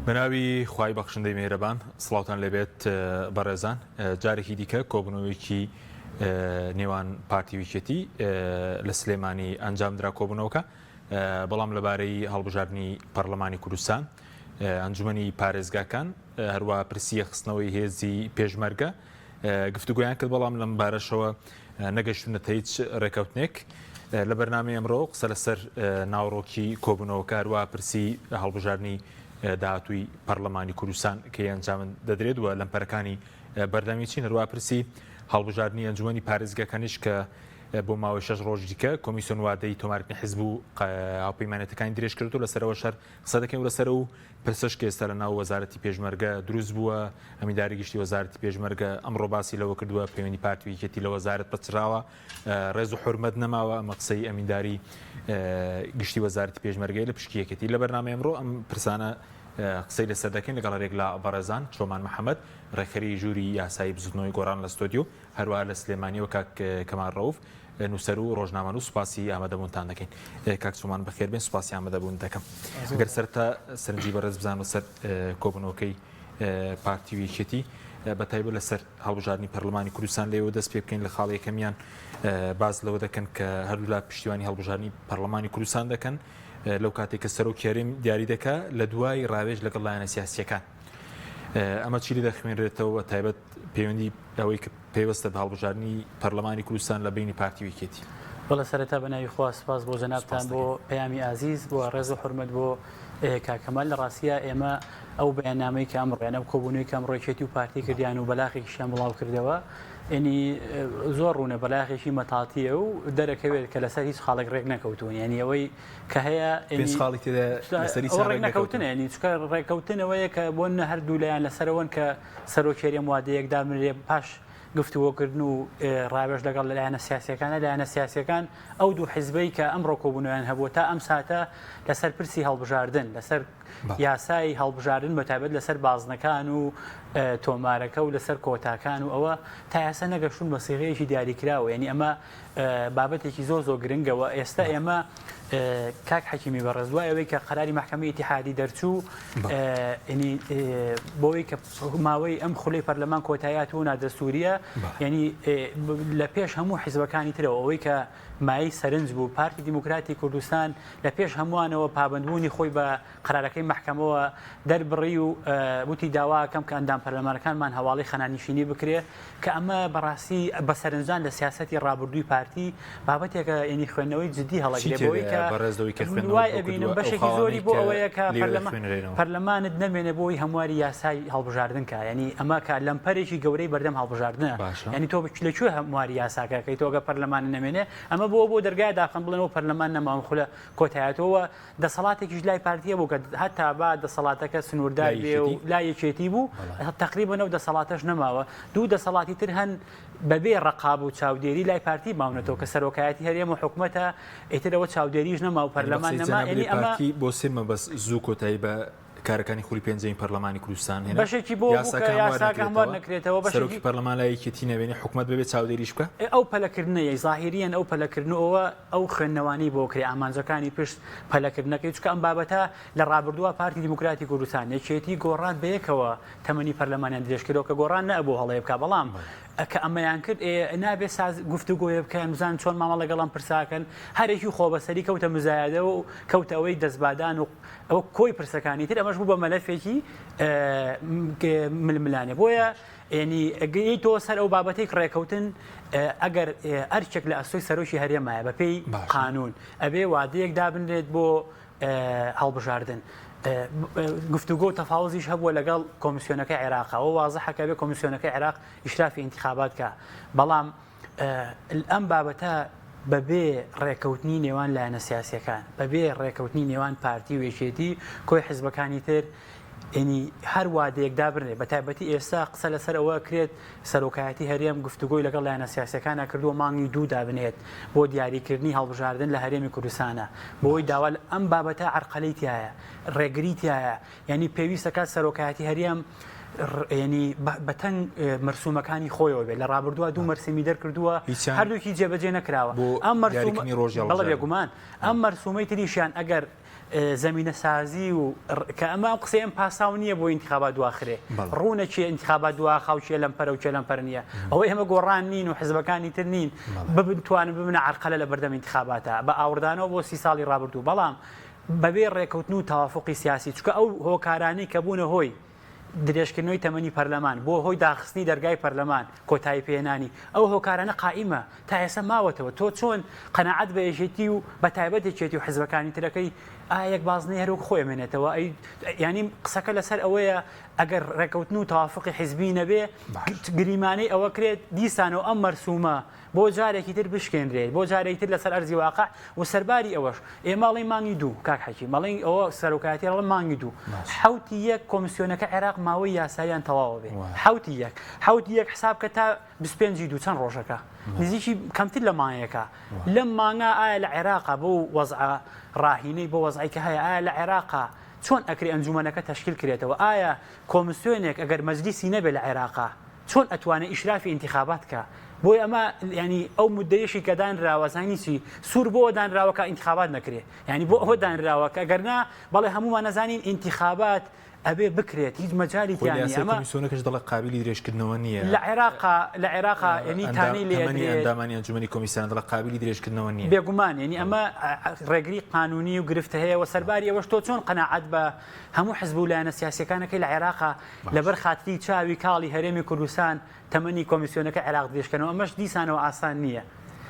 بەناوی خوای بەخشندەی میهرەبان سڵاوتان لێبێت بەڕێزان جارێکی دیکە کۆبوونەوەیەکی نێوان پارتی ویکێتی لە سلێمانی ئەنجامدرا کۆبوونەوەکە بەڵام لەبارەی هەڵبژاردننی پەرلەمانی کوردستان ئەنجومەنی پارێزگاکان هەروە پرسیە خستنەوەی هێزی پێشمەرگە گفتوگۆیان کرد بەڵام لەم بارەشەوە نەگەشتونەتە هیچ ڕێکەوتنێک. لە بەرنامەی ئەمڕۆ قسە لەسەر ناوەڕۆکی کۆبوونەوەکە هەروەها پرسی هەڵبژاردنی داهاتووی پەرلەمانی کوردستان کە ئەنجام دەدرێت و لەمپەرەکانی بەردەمی چین هەروەها پرسی هەڵبژاردنی ئەنجومەنی پارێزگاکانیش کە بۆ ماوەی شەش ڕۆژ دیکە کۆمیسیۆن وادەی تۆمارکردنی حزب و هاوپەیمانێتەکانی درێژ کرد و لەسەرەوە شەر قسە دەکەین و لەسەر و پرسەش کە ئێستا لە ناو وەزارەتی پێشمەرگە دروست بووە، ئەمینداری گشتی وەزارەتی پێشمەرگە ئەمڕۆ باسی لەوە کردووە پەیوەندی پارتی و یەکێتی لە وەزارەت پچڕاوە، ڕێز و حورمەت نەماوە، ئەمە قسەی ئەمینداری گشتی وەزارەتی پێشمەرگەیە لە پشکی یەکێتی. لە بەرنامەی ئەمڕۆ ئەم پرسانە قسەی لەسەر دەکەین لەگەڵ هەریەک لە بەڕێزان چۆمان محەمەد، ڕێکخەری ژووری یاسایی بزوتنەوەی گۆڕان لە ستۆدیۆ، هەروەها لە سلێمانیەوە کاک کەمال ڕەوف، نووسەر و ڕۆژنامەنووس سوپاسی ئامادەبوونتان دەکەین. کاک چۆمان بەخێربێن سوپاسی ئامادەبوون دەکەم. ئەگەر سەرەتا سەرنجی بەڕێز بزانم لەسەر کۆبوونەوەکەی پارتی و یەکێتی بە تایبەت لەسەر هەڵبژاردنی پەرلەمانی کوردستان لێوە دەست پێ بکەین لە خاڵی یەکەمیان باس لەوە دەکەن کە هەردوولا پشتیوانی هەڵبژاردنی پەرلەمانی کوردستان دەکەن لەو کاتێک کە سەرۆکی هەرێم دیاری دەکا لە دوای ڕاوێژ لەگەڵ لایەنە سیاسیەکان ئەمە چی لێ دەخوێنرێتەوە تایبەت پەیوەندی ئەوەی کە پەیوەستە بە هەڵبژاردنی پەرلەمانی کوردستان لە بەینی پارتی و یەکێتی. بەڵێ سەرەتا بە ناوی خوا سپاس بۆ جەنابتان سپاس بۆ دەکەین. پەیامی ئازیز بۆ ڕێز و حورمەت بۆ کاک کەمال لە ڕاستیا ئێمە ئەو بەیاننامەی کە ئەمڕۆ یان ئەو کۆبوونەوەی کە ئەمڕۆ یەکێتی و پارتی کردیان و بەلاغێکیشیان بڵاو کردەوە یعنی زۆر ڕوونە بەلاغێکی مەتاتیە و دەرەکەوێت کە لەسەر هیچ خاڵێک ڕێک نەکەوتوون یعنی ئەوەی کە هەیە پێنج خاڵی تێدا لەسەر هیچ ئەوە ڕێک ڕێک نەکەوتنە نەکەوتوون. یعنی چونکە ڕێککەوتنەوەیە کە بۆ نە هەردوو لایان لەسەرەوەن کە سەرۆکی هەرێم وادەیەک دابنرێ پاش گفتوگۆکردن و ڕاوێژ لەگەڵ لایەنە سیاسیەکانە لایەنە سیاسیەکان ئەو دوو حیزبەی کە ئەمڕۆ کۆبوونەوەیان هەبووە تا ئەم ساتە لەسەر پرسی هەڵبژاردن لەسەر یاسای هەڵبژاردن بە تایبەت لەسەر بازنەکان و تۆمارەکە و لەسەر کۆتاکان و ئەوە تا ئێستا نەگەشتون بە سیغەیەکی دیاریکراوە یعنی ئەمە بابەتێکی زۆر زۆر گرنگە و ئێستا ئێمە کاک حەکیمی بەڕێز دوای ئەوەی کە قەراری مەحکەمەی ئیتیحادی دەرچوو ینی بۆی کە ماوەی ئەم خولەی پەرلەمان کۆتایات و نادەستوریە ینی لە پێش هەموو حیزبەکانی ترەوە ئەوەی کە مایەی سەرنج بوو پارتی دیموکراتی کوردستان لە پێش هەمووانەوە پابەندبوونی خۆی بە قەرارەکەی مەحکەمەوە دەربڕی و وتی داواکەم کە ئەندام پەرلەمانەکانمان هەواڵی خەنانیشینی بکرێ کە ئەمە بەڕاستی بە سەرنجدان لە سیاسەتی ڕابردووی پارتی بابەتێکە یعنی خوێندنەوەی جدی هەڵەگرێ بۆی کە وای ئەبینم بەشێکی زۆری بۆ ئەوەیە کە پەرلەمانت نەمێنێ بۆی هەمواری یاسای هەڵبژاردن کە یعنی ئەمە کە لەمپەرێکی گەورەی بەردەم هەڵبژاردنە یعنی تۆ لە کوێ هەمواری یاساکەکەی تۆگە پەرلەمان نەمێنێ ئەمە بۆ بۆ دەرگای داخن بڵێنەوە پەرلەمان نەماوە خولە کۆتایەتەوە دەسەڵاتێکیش لای پارتیە بوو کە هەتا با دەسەڵاتەکە سنووردار بێ و لای یەکێتی بوو تقریبا ئەو دەسەڵاتەش نەماوە دوو دەسەڵاتی تر هەن بەبێ ڕقاب و چاودێری لای پارتی ماونەتەوە کە سەرۆکایەتی هەرێم و حکومەتە ئیترەوە چاودێریش نەما و پەرلەمان نەما یعنی ئەمە بۆ سێ مەبەست زوو کۆتایی بە کارەکانی خولی پێنجەمی پەرلەمانی کوردستان هێنا بەشێکی بۆ یاساکە یاساکە هەموار نەکرێتەوە بەشێکی پەرلەمان لای یەکێتی نەبێنێ حکومەت بەبێ چاودێریش بکە ئەو پەلەکردنەیە زاهیریان ئەو پەلەکردن ئەوە ئەو خوێندنەوانەی بۆ کرێ ئامانجەکانی پشت پەلەکردنەکەی چونکە ئەم بابەتە لە ڕابردووە پارتی دیموکراتی کوردستان یەکێتی گۆڕان بەیەکەوە تەمەنی پەرلەمانیان درێژکردەوە کە گۆڕان نەبوو هەڵەیە بکە بەڵام کە ئەمەیان کرد نابێ ساز گفتوگۆیە بکەن بزان چۆن مامەڵە لەگەڵ ئەم پرساکەن هەرێکی خۆبەسەری کەوتە مزایدەوە و کەوتە ئەوەی دەستبادان و ئەوە کۆی پرسەکانی تر ئەمەش بوو بە مەلەفێکی ململانێ بۆیە ینی گەیتەوە سەر ئەو بابەتێک ڕێکەوتن ئەگەر ئەرکێک لە ئەستۆی سەرۆکی هەرێمایە بەپێی قانون ئەبێ وادەیەک دابنرێت بۆ هەڵبژاردن. گفتوگۆ و تەفاوزیش هەبووە لەگەڵ کۆمیسیۆنەکەی عێراق ئەوە وازحە کە بێ کۆمیسیۆنەکەی عێراق ئیشرافی ئینتخابات کە بەڵام ئەم بابەتە بەبێ ڕێکەوتنی نێوان لایەنە سیاسیەکان بەبێ ڕێکەوتنی نێوان پارتی و یەکێتی کۆی حزبەکانی تر ینی هەر وادەیەک دابنرێ بە تایبەتی ئێستا قسە لەسەر ئەوە کرێت سەرۆکایەتی هەرێم گفتوگۆی لەگەڵ لایەنە سیاسەکانە کردووە مانگی دوو دابنێت بۆ دیاریکردنی هەڵبژاردن لە هەرێمی کوردستانە بۆی داوا ئەم بابەتە عەرقەلەی تایە ڕێگری تایە یعنی پێویستەکات سەرۆکایەتی هەرێم ینی بەتەنگ مەرسومەکانی خۆیەوە بێت لە ڕابردووە دوو مەرسیمی دەرکردووە هەردووکی جێبەجێ نەکراوە ئەم مەرسومی ڕۆژ بێگومان ئەم مەرسومەی تریشیان ئەگەر. زەمینەسازی و کە ئەمە ئەم قسەی ئەم پاساو نییە بۆ ئینتخابات دواخرێ ڕوونە کێ ئینتخابات دواخا و کێ لەم پەرە و کێ لەم پەر نییە ئەوە ئێمە گۆڕان نین و حزبەکانی تر نین ببن توانن ببنە عەرقەلە لە بەردەم ئینتخاباتە بە ئاوڕدانەوە بۆ سی ساڵی ڕابردوو بەڵام بەبێ ڕێکەوتن و تەوافقی سیاسی چونکە ئەو هۆکارانەی کە بوونە هۆی درێژکردنەوەی تەمەنی پەرلەمان، بووە هۆی داخستنی دەرگای پەرلەمان، کۆتایی پێهێنانی، ئەو هۆکارانە قائیمە، تا ئێستا ماوەتەوە، تۆ چۆن قەناعەت بە یەکێتی و بە تایبەت یەکێتی و حزبەکانی ترەکەی، ئایا یەک بازنەی هەر وەک خۆی ئەمێنێتەوە؟ ئەی یانی قسەکە لەسەر ئەوەیە ئەگەر ڕێکەوتن و تەوافقی حزبی نەبێ، گریمانەی ئەوە کرێت دیسانەوە ئەم مەرسومە بۆ جارێکی تر بشکێنرێت، بۆ جارێکی تر لەسەر ئەرزی واقع و سەرباری ئەوەش ئێمە ئەڵێین مانگی دوو کاک حەکیم ئەڵێین ئەوە سەرۆکایەتی ئەڵێ مانگی دوو حەوتی یەک کۆمسیۆنەکە عێراق ماوەی یاساییان تەواوە بێ حەوتی یەک حەوتی یەک حساب کە تا 25 دوو چەند ڕۆژەکە نزیکی کەمتر لە مانگێکە لەم مانگا ئایا لە عێراقا بۆ وەزعە ڕاهینەی بۆ وەزعی کە هەیە ئایا لە عێراقا چۆن ئەکرێ ئەنجومەنەکە تەشکیل کرێتەوە ئایا کۆمسیۆنێک ئەگەر مەجلیسی نەبێ لە عێراقا چۆن ئەتوانێ ئیشرافی ئینتیخابات کا بۆیە ئەمە یانی ئەو مدەیەشی کە دانراوە زانی چی سوور بۆ دانراوە کە ئینتیخابات نەکرێ یانی بۆ ئەوە دانراوە کە گەر نا بەڵێ هەموومان نەزانین ئینتیخابات ئەبێ بکرێت هیچ مەجالی خۆی تیا لە نییە یاسای ئەمە کۆمیسیۆنەکەش دەڵێ قابیلی درێژکردنەوە نییە. لە عێراقا لە عێراقا یانی ئەندام تانەی لێ تەمەنی ئەدرێت. ئەندامانی ئەنجومەنی کۆمیسیۆن دەڵێ قابیلی درێژکردنەوە نییە. بێگومان یانی ئەمە ڕێگری قانونی و گرفت هەیە و سەرباری ئەوەش تۆ چۆن قەناعەت بە هەموو حزب و لایەنە سیاسیەکانەکەی لە عێراقا لەبەر خاتری چاوی کاڵی هەرێمی کوردستان تەمەنی کۆمیسیۆنەکە عێراق درێژکەنەوە ئەمەش دیسانەوە ئاسان نییە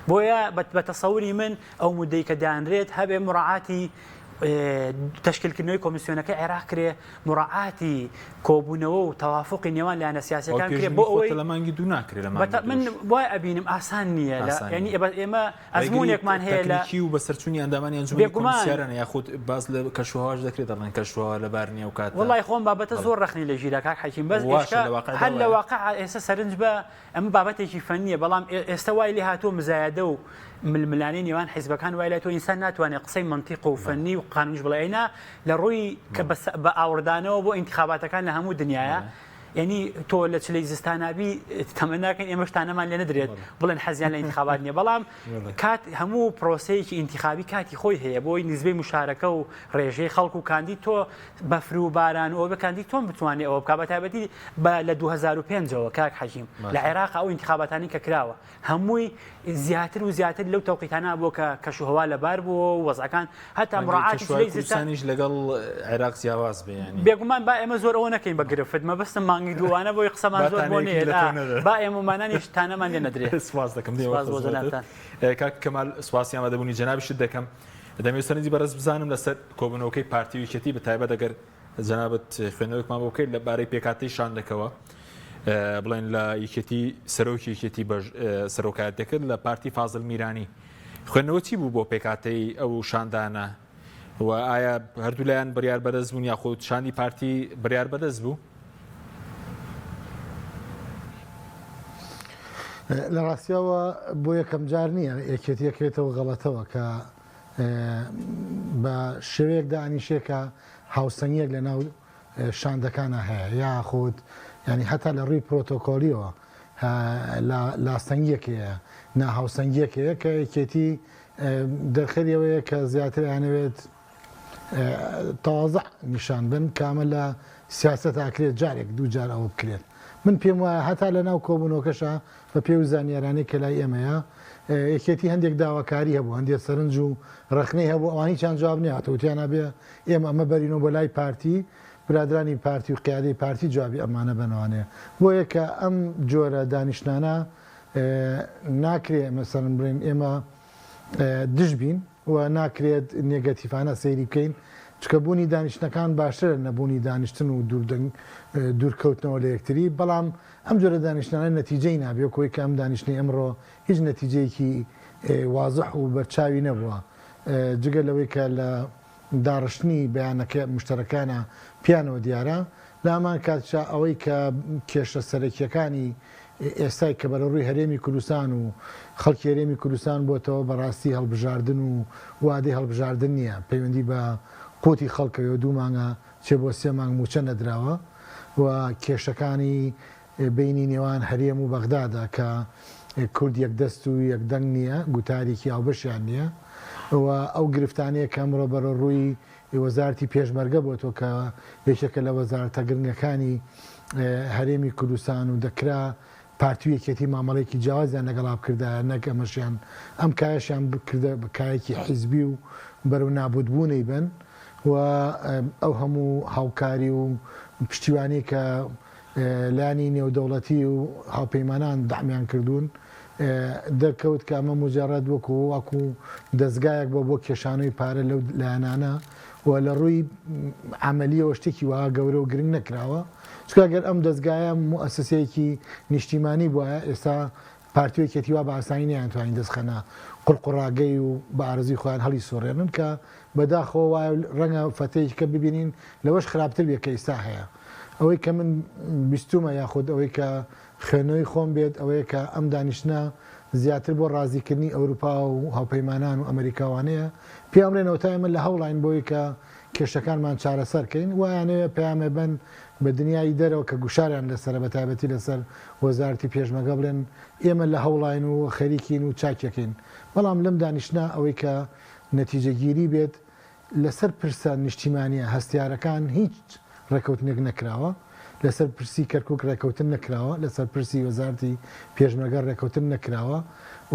بۆیە بە تەسەوری من ئەو مدەی کە دانرێت هەبێ مراعاتی تەشکیلکردنەوەی کۆمیسیۆنەکە عێراق کرێ مراعاتی کۆبوونەوە و تەوافقی نێوان لایەنە سیاسەکان کرێ بۆ ئەوەی لە مانگی دوو ناکرێ لە مانگی من وای ئەبینم ئاسان نییە لە یعنی ئێمە ئەزموونێکمان هەیە لە تەکنیکی و بەسەرچوونی ئەندامانی ئەنجومەنی کۆمیسیارانە یاخود باس لە کەشوهەواش دەکرێت دەڵێن کەشوهەوا لەبار نییە و کاتە. وەڵای خۆم بابەتە زۆر ڕەخنەی لێ گیرا کاک حەکیم بەس واشە لە واقعدا هەر لە وایە. واقع ئێستا سەرنج بە ئەمە بابەتێکی فەنییە بەڵام ئێستا وای لێ هاتووە مزایەدە و ململانێی نێوان حیزبەکان وای لێ هاتووە ئینسان ناتوانێت قسەی مەنتیق و فەنی و قانونیش بڵێ ئەینا لە ڕووی کە بە ئاوڕدانەوە بۆ ئینتخاباتەکان لە هەموو دنیاە یەنی تۆ لە چلەی زستانا بی تەمەنا کەین ئێمەش تانەمان لێ نەدرێت بڵێن حەزیان لە ئینتخابات نییە بەڵام کات هەموو پرۆسەیەکی ئینتخابی کاتی خۆی هەیە بۆی نسبەی مشارەکە و ڕێژەی خەڵک و کاندید تۆ بەفر و باران و ئەوە بە کاندید تۆم بتوانێت ئەوە بکا بە تایبەتی بە لە 2005ەوە کاک حەکیم لە عێراق ئەو ئینتخاباتانی کە کراوە هەمووی زیاتر و زیاتر لەو تەوقیتانە بووە کە کەشوهەوا لەبار بووە و وەزعەکان هەتا مراعاتی چلەی زستان کوردستانیش لەگەڵ عێراق جیاواز بێ یانی. بێگومان با ئێمە زۆر ئەوە نەکەین بە گرفت مەبەستم مانگی دووانە بۆی قسەمان با زۆر بۆ تانەیەکیش نەیەت لە ئا تۆ نەدەن. با ئێمەمانانیش تانەمان لێ نەدرێ. سپاس دەکەم دێمە سپاس بۆ خزمەتت. جەنابتان. کاک کەمال سپاسی ئامادەبوونی جەنابیشت دەکەم. دەمەوێت سەرنجی بەڕێز بزانم لەسەر کۆبوونەوەکەی پارتی و یەکێتی بە تایبەت ئەگەر جەنابت خوێندنەوەیەکمان بۆ بکەیت لە بارەی پێکهاتەی شاندەکەوە بڵێن لە یەکێتی سەرۆکی یەکێتی سەرۆکایەت دەکرد لە پارتی فازل میرانی خوێندنەوە چی بوو بۆ پێکهاتەی ئەو شاندانە و ئایا هەردوو لایەن بڕیار بەدەست بوون یاخود شاندی پارتی بڕیار بەدەست بوو؟ لە ڕاستیەوە بۆ یەکەم جار نییە یەکێتیەکەوێتەوە غەڵەتەوە کە بە شێوەیەک دانیشێ کە هاوسەنگیەک لە ناو شاندەکانا هەیە یاخود یانی هەتا لە ڕووی پرۆتۆکۆلیەوە لاستەنگیەک هەیە ناهاوسەنگیەک هەیە کە یەکێتی دەرخەری ئەوەیە کە زیاتر ئەیانەوێت تەوازع نیشان بن کە ئەمە لە سیاسەت ئاکرێت جارێک دوو جار ئەوە بکرێت من پێم وایە هەتا لە ناو کۆبوونەوەکەشا بە پێی و زانیارانەی کە لای ئێمەیە یەکێتی هەندێک داواکاری هەبوو هەندێک سەرنج و ڕەخنەی هەبوو ئەوان هیچیان جواب نەهاتەوە وتیان ئەبێ ئێمە ئەمە بەرینەوە بۆ لای پارتی برادرانی پارتی و قیادەی پارتی جوابی ئەمانە بەنەوانێ بۆیە کە ئەم جۆرە دانیشتنانە ناکرێ مەسەلەن بڵێن ئێمە دژ بین و ناکرێت نێگەتیفانە سەیری بکەین، چونکە بوونی دانیشتنەکان باشترە لە نەبوونی دانیشتن و دوورکەوتنەوە لە یەکتری، بەڵام ئەم جۆرە دانیشتنانە نەتیجەی نابێت، وەک ئەوەی کە ئەم دانیشتنەی ئەمڕۆ هیچ نەتیجەیەکی وازح و بەرچاوی نەبووە، جگە لەوەی کە لە داڕشتنی بەیانەکە موشتەرەکانە پێیانەوە دیارە، لە هەمان کاتیشا ئەوەی کە کێشە سەرەکییەکانی ئێستای کە بەرەوڕووی هەرێمی کوردستان و خەڵکی هەرێمی کوردستان بۆتەوە بەڕاستی هەڵبژاردن و وادەی هەڵبژاردن نییە، پەیوەندی بە قوتی خەڵکەوە دوو مانگە چێ بۆ سێ مانگ مووچە نەدراوە و کێشەکانی بەینی نێوان هەرێم و بەغدادا کە کورد یەکدەست و یەکدەنگ نییە، گوتارێکی هاوبەشیان نییە و ئەو گرفتانەیە کە ئەمڕۆ بەرەوڕووی. وەزارەتی پێشمەرگە بۆتەوە کە یەکێکە لە وەزارەتە گرنگەکانی هەرێمی کوردستان و دەکرا پارتی و یەکێتی مامەڵەیەکی جیاوازیان لەگەڵا بکردایە نەک ئەمەشیان ئەم کایەشیان بکردە کایەکی حیزبی و بەرەو نابودبوونی بن و ئەو هەموو هاوکاری و پشتیوانی کە لایەنی نێودەوڵەتی و هاوپەیمانان دەعمیان کردوون دەرکەوت کە ئەمە موجەڕەد وەکو وەکو دەزگایەک بووە بۆ کێشانەوەی پارە لەو لایەنانە و لە ڕووی عەمەلیەوە شتێکی وەها گەورە و گرنگ نەکراوە چونکە گەر ئەم دەزگایە موئەسەسەیەکی نیشتیمانی بوایە ئێستا پارتی و یەکێتی وا بە ئاسانی نەیانتوانی دەست خەنە قوڕقوڕاگەی و بە ئارەزووی خۆیان هەڵیسوڕێنن کە بەداخەوە وایە و ڕەنگە فەتەیەکی کە ببینین لەوەش خراپتر بێت کە ئیستا هەیە. ئەوەی کە من بیستوومە یاخود ئەوەی کە خوێندنەوەی خۆم بێت ئەوەیە کە ئەم دانیشتنە زیاتر بۆ ڕازیکردنی ئەوروپا و هاوپەیمانان و ئەمەریکا وانەیە پێیان بڵێن ئەوەتا ئێمە لە هەوڵاین بۆی کە کێشەکانمان چارەسەر کەین وایانەوێ پەیامێ بەن بە دنیای دەرەوە کە گوشاریان لەسەرە بە تایبەتی لەسەر وەزارەتی پێشمەرگە بڵێن ئێمە لە هەوڵاین و خەریکین و چاکیەکەین بەڵام لەم دانیشتنە ئەوەی کە نەتیجەگیری بێت لەسەر پرسە نیشتیمانییە هەستیارەکان هیچ ڕێکەوتنێک نەکراوە، لەسەر پرسی کەرکوک ڕێکەوتن نەکراوە، لەسەر پرسی وەزارەتی پێشمەرگە ڕێکەوتن نەکراوە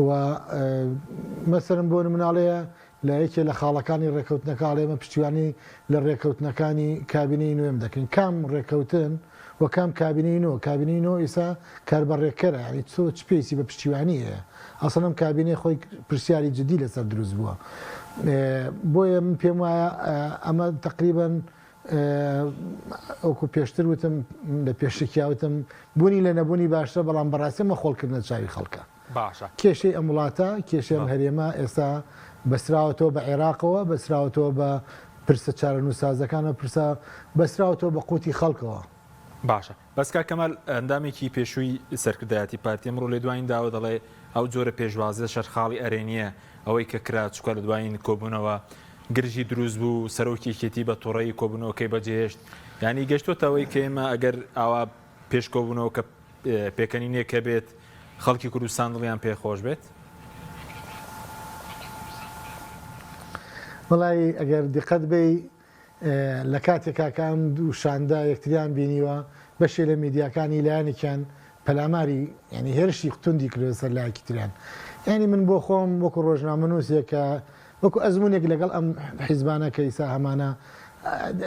و مەسەلەن بۆ نمونە ئەڵێ لە یەکێ لە خاڵەکانی ڕێکەوتنەکە ئەڵێ ئێمە پشتیوانی لە ڕێکەوتنەکانی کابینەی نوێم دەکەین. کام ڕێکەوتن و کام کابینەی نۆ؟ کابینەی نۆ ئیسا کاربەڕێکەرە یانی تۆ چ پێویستی بە پشتیوانی هەیە؟ ئەسڵەن ئەم کابینەی خۆی پرسیاری جدی لەسەر دروست بووە. بۆیە من پێم وایە ئەمە تەقریبەن وەکو پێشتر وتم لە پێشەکیا وتم بوونی لە نەبوونی باشترە بەڵام بەڕاستی ئەمە خۆڵکردنە چاوی خەڵکە. باشە. کێشەی ئەم وڵاتە، کێشەی ئەم هەرێمە ئێستا بەستراوەتەوە بە عێراقەوە، بەستراوەتەوە بە پرسە چارەنووسسازەکانەوە، پرسە بەستراوەتەوە بە قوتی خەڵکەوە. باشە بەس کاک کەمال ئەندامێکی پێشووی سەرکردایەتی پارتی ئەمڕۆ لێدوانی داوە دەڵێ ئەو جۆرە پێشوازیە شەر خاڵی ئەرێنیە ئەوەی کە کرا چونکە لە دوایین کۆبوونەوە گرژی دروست بوو سەرۆکی یەکێتی بە توڕەیی کۆبوونەوەکەی بەجێهێشت یانی گەشتۆتە ئەوەی کە ئێمە ئەگەر ئاوا پێش کۆبوونەوەکە پێکەنینێک هەبێت خەڵکی کوردستان دڵیان پێ خۆش بێت؟ وەڵایی ئەگەر دیقەت بەی لە کاتێکا کە ئەم دوو شاندە یەکتریان بینیوە بەشێ لە میدیاکانی لایەنێکیان پەلاماری یانی هێرشی توندی کردوە سەر لایەکی تریان یانی من بۆ خۆم وەکو ڕۆژنامەنووسێک کە وەکو ئەزموونێک لەگەڵ ئەم حیزبانە کە ئیسا هەمانە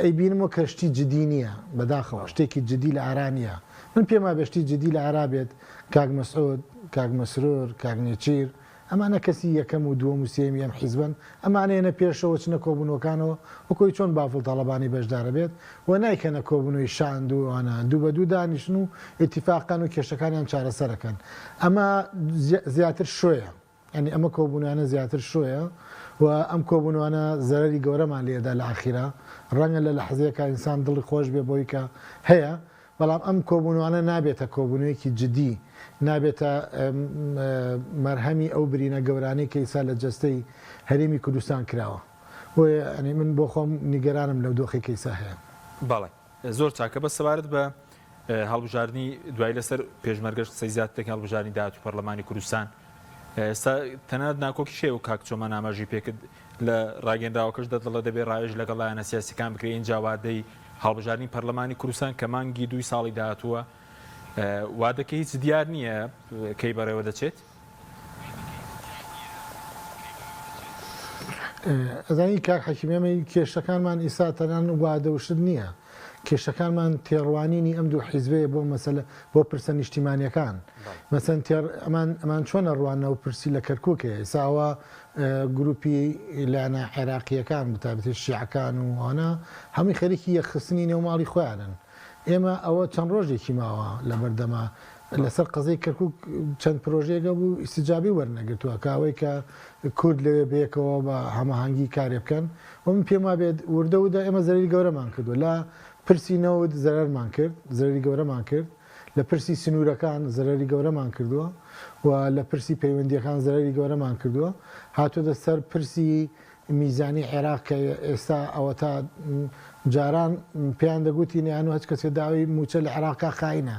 ئەیبینم وەک کە شتی جدی نییە بەداخەوە شتێکی جدی لە ئارا نییە من پێم وابێ شتی جدی لە ئارا بێت کاک مەسعود کاک مەسرور کاک نێچیر ئەمانە کەسی یەکەم و دووەم و سێیەمی ئەم حیزبەن ئەمانە یەنە پێشەوە چنە کۆبوونەوەکانەوە وەکۆی چۆن بافڵ تاڵەبانی بەشدارە بێت و نایکەنە کۆبوونەوەی شاند و ئەوانە دوو بە دوو دانیشن و ئیتیفاقەن و کێشەکانیان چارەسەرەکەن ئەمە زیاتر شۆیە. یانی ئەمە کۆبوونانە زیاتر شۆیە و ئەم کۆبوونەوانە زەرەری گەورەمان لێدا لە ئاخیرا ڕەنگە لە لەحزەیەکا ئینسان دڵی خۆش بێ بۆی کە هەیە بەڵام ئەم کۆبوونەوانە نابێتە کۆبوونەوەیەکی جدی نابێتە مەرهەمی ئەو برینە گەورانەی کە ئیسا لە جەستەی هەرێمی کوردستان کراوە بۆیە یانی من بۆ خۆم نیگەرانم لەو دۆخەی کە ئیسا هەیە. بەڵێ زۆر چاکە بەس سەبارەت بە هەڵبژاردنی دوای لەسەر پێشمەرگەش قسەی زیاتر دەکەین هەڵبژاردنی داهاتووی پەرلەمانی کوردستان ئێستا تەنانەت ناکۆکیش هەیە و کاک چۆمان ئاماژەی پێکرد لە ڕاگەندراوەکەشدا دەڵێ دەبێ ڕاوێژ لەگەڵ لایەنە سیاسیەکان بکرێ ئینجا وادەی هەڵبژاردنی پەرلەمانی کوردستان کە مانگی دووی ساڵی داهاتووە وادەکە هیچ دیار نییە کەی بەڕێوە دەچێت. ئەزانی کاک حەکیم ئێمە کێشەکانمان ئیستا تەنان وادە و شت نییە کێشەکانمان تێڕوانینی ئەم دوو حیزبەیە بۆ مەسەلە بۆ پرسە نیشتیمانیەکان مەسەن تێڕ ئەمان ئەمان چۆن ئەڕواننەوە پرسی لە کەرکوک هەیە ئیستا ئەوە گروپی لایەنە عێراقیەکان بەتایبەتی شیعەکان و ئەوانە هەمووی خەریکی یەکخستنی نێو ماڵی خۆیانن ئێمە ئەوە چەند ڕۆژێکی ماوە لەبەردەما لەسەر قەزیەی کەرکوک چەند پرۆژەیەک هەبوو ئیستیجابەی وەرنەگرتووە کە ئەوەی کە کورد لەوێ بەیەکەوە بە هەماهەنگی کارێ بکەن و من پێم وابێت وردە وردە ئێمە زەرەری گەورەمان کردووە لە پرسی نەوت زەرەرمان کرد زەرەری گەورەمان کرد لە پرسی سنوورەکان زەرەری گەورەمان کردووە و لە پرسی پەیوەندیەکان زەرەری گەورەمان کردووە هاتۆتە سەر پرسی میزانی عێراق کە ئێستا ئەوەتا جاران پێیان دەگوتین یان هەچ کەسێ داوای مووچە لە عێراق کا خاینە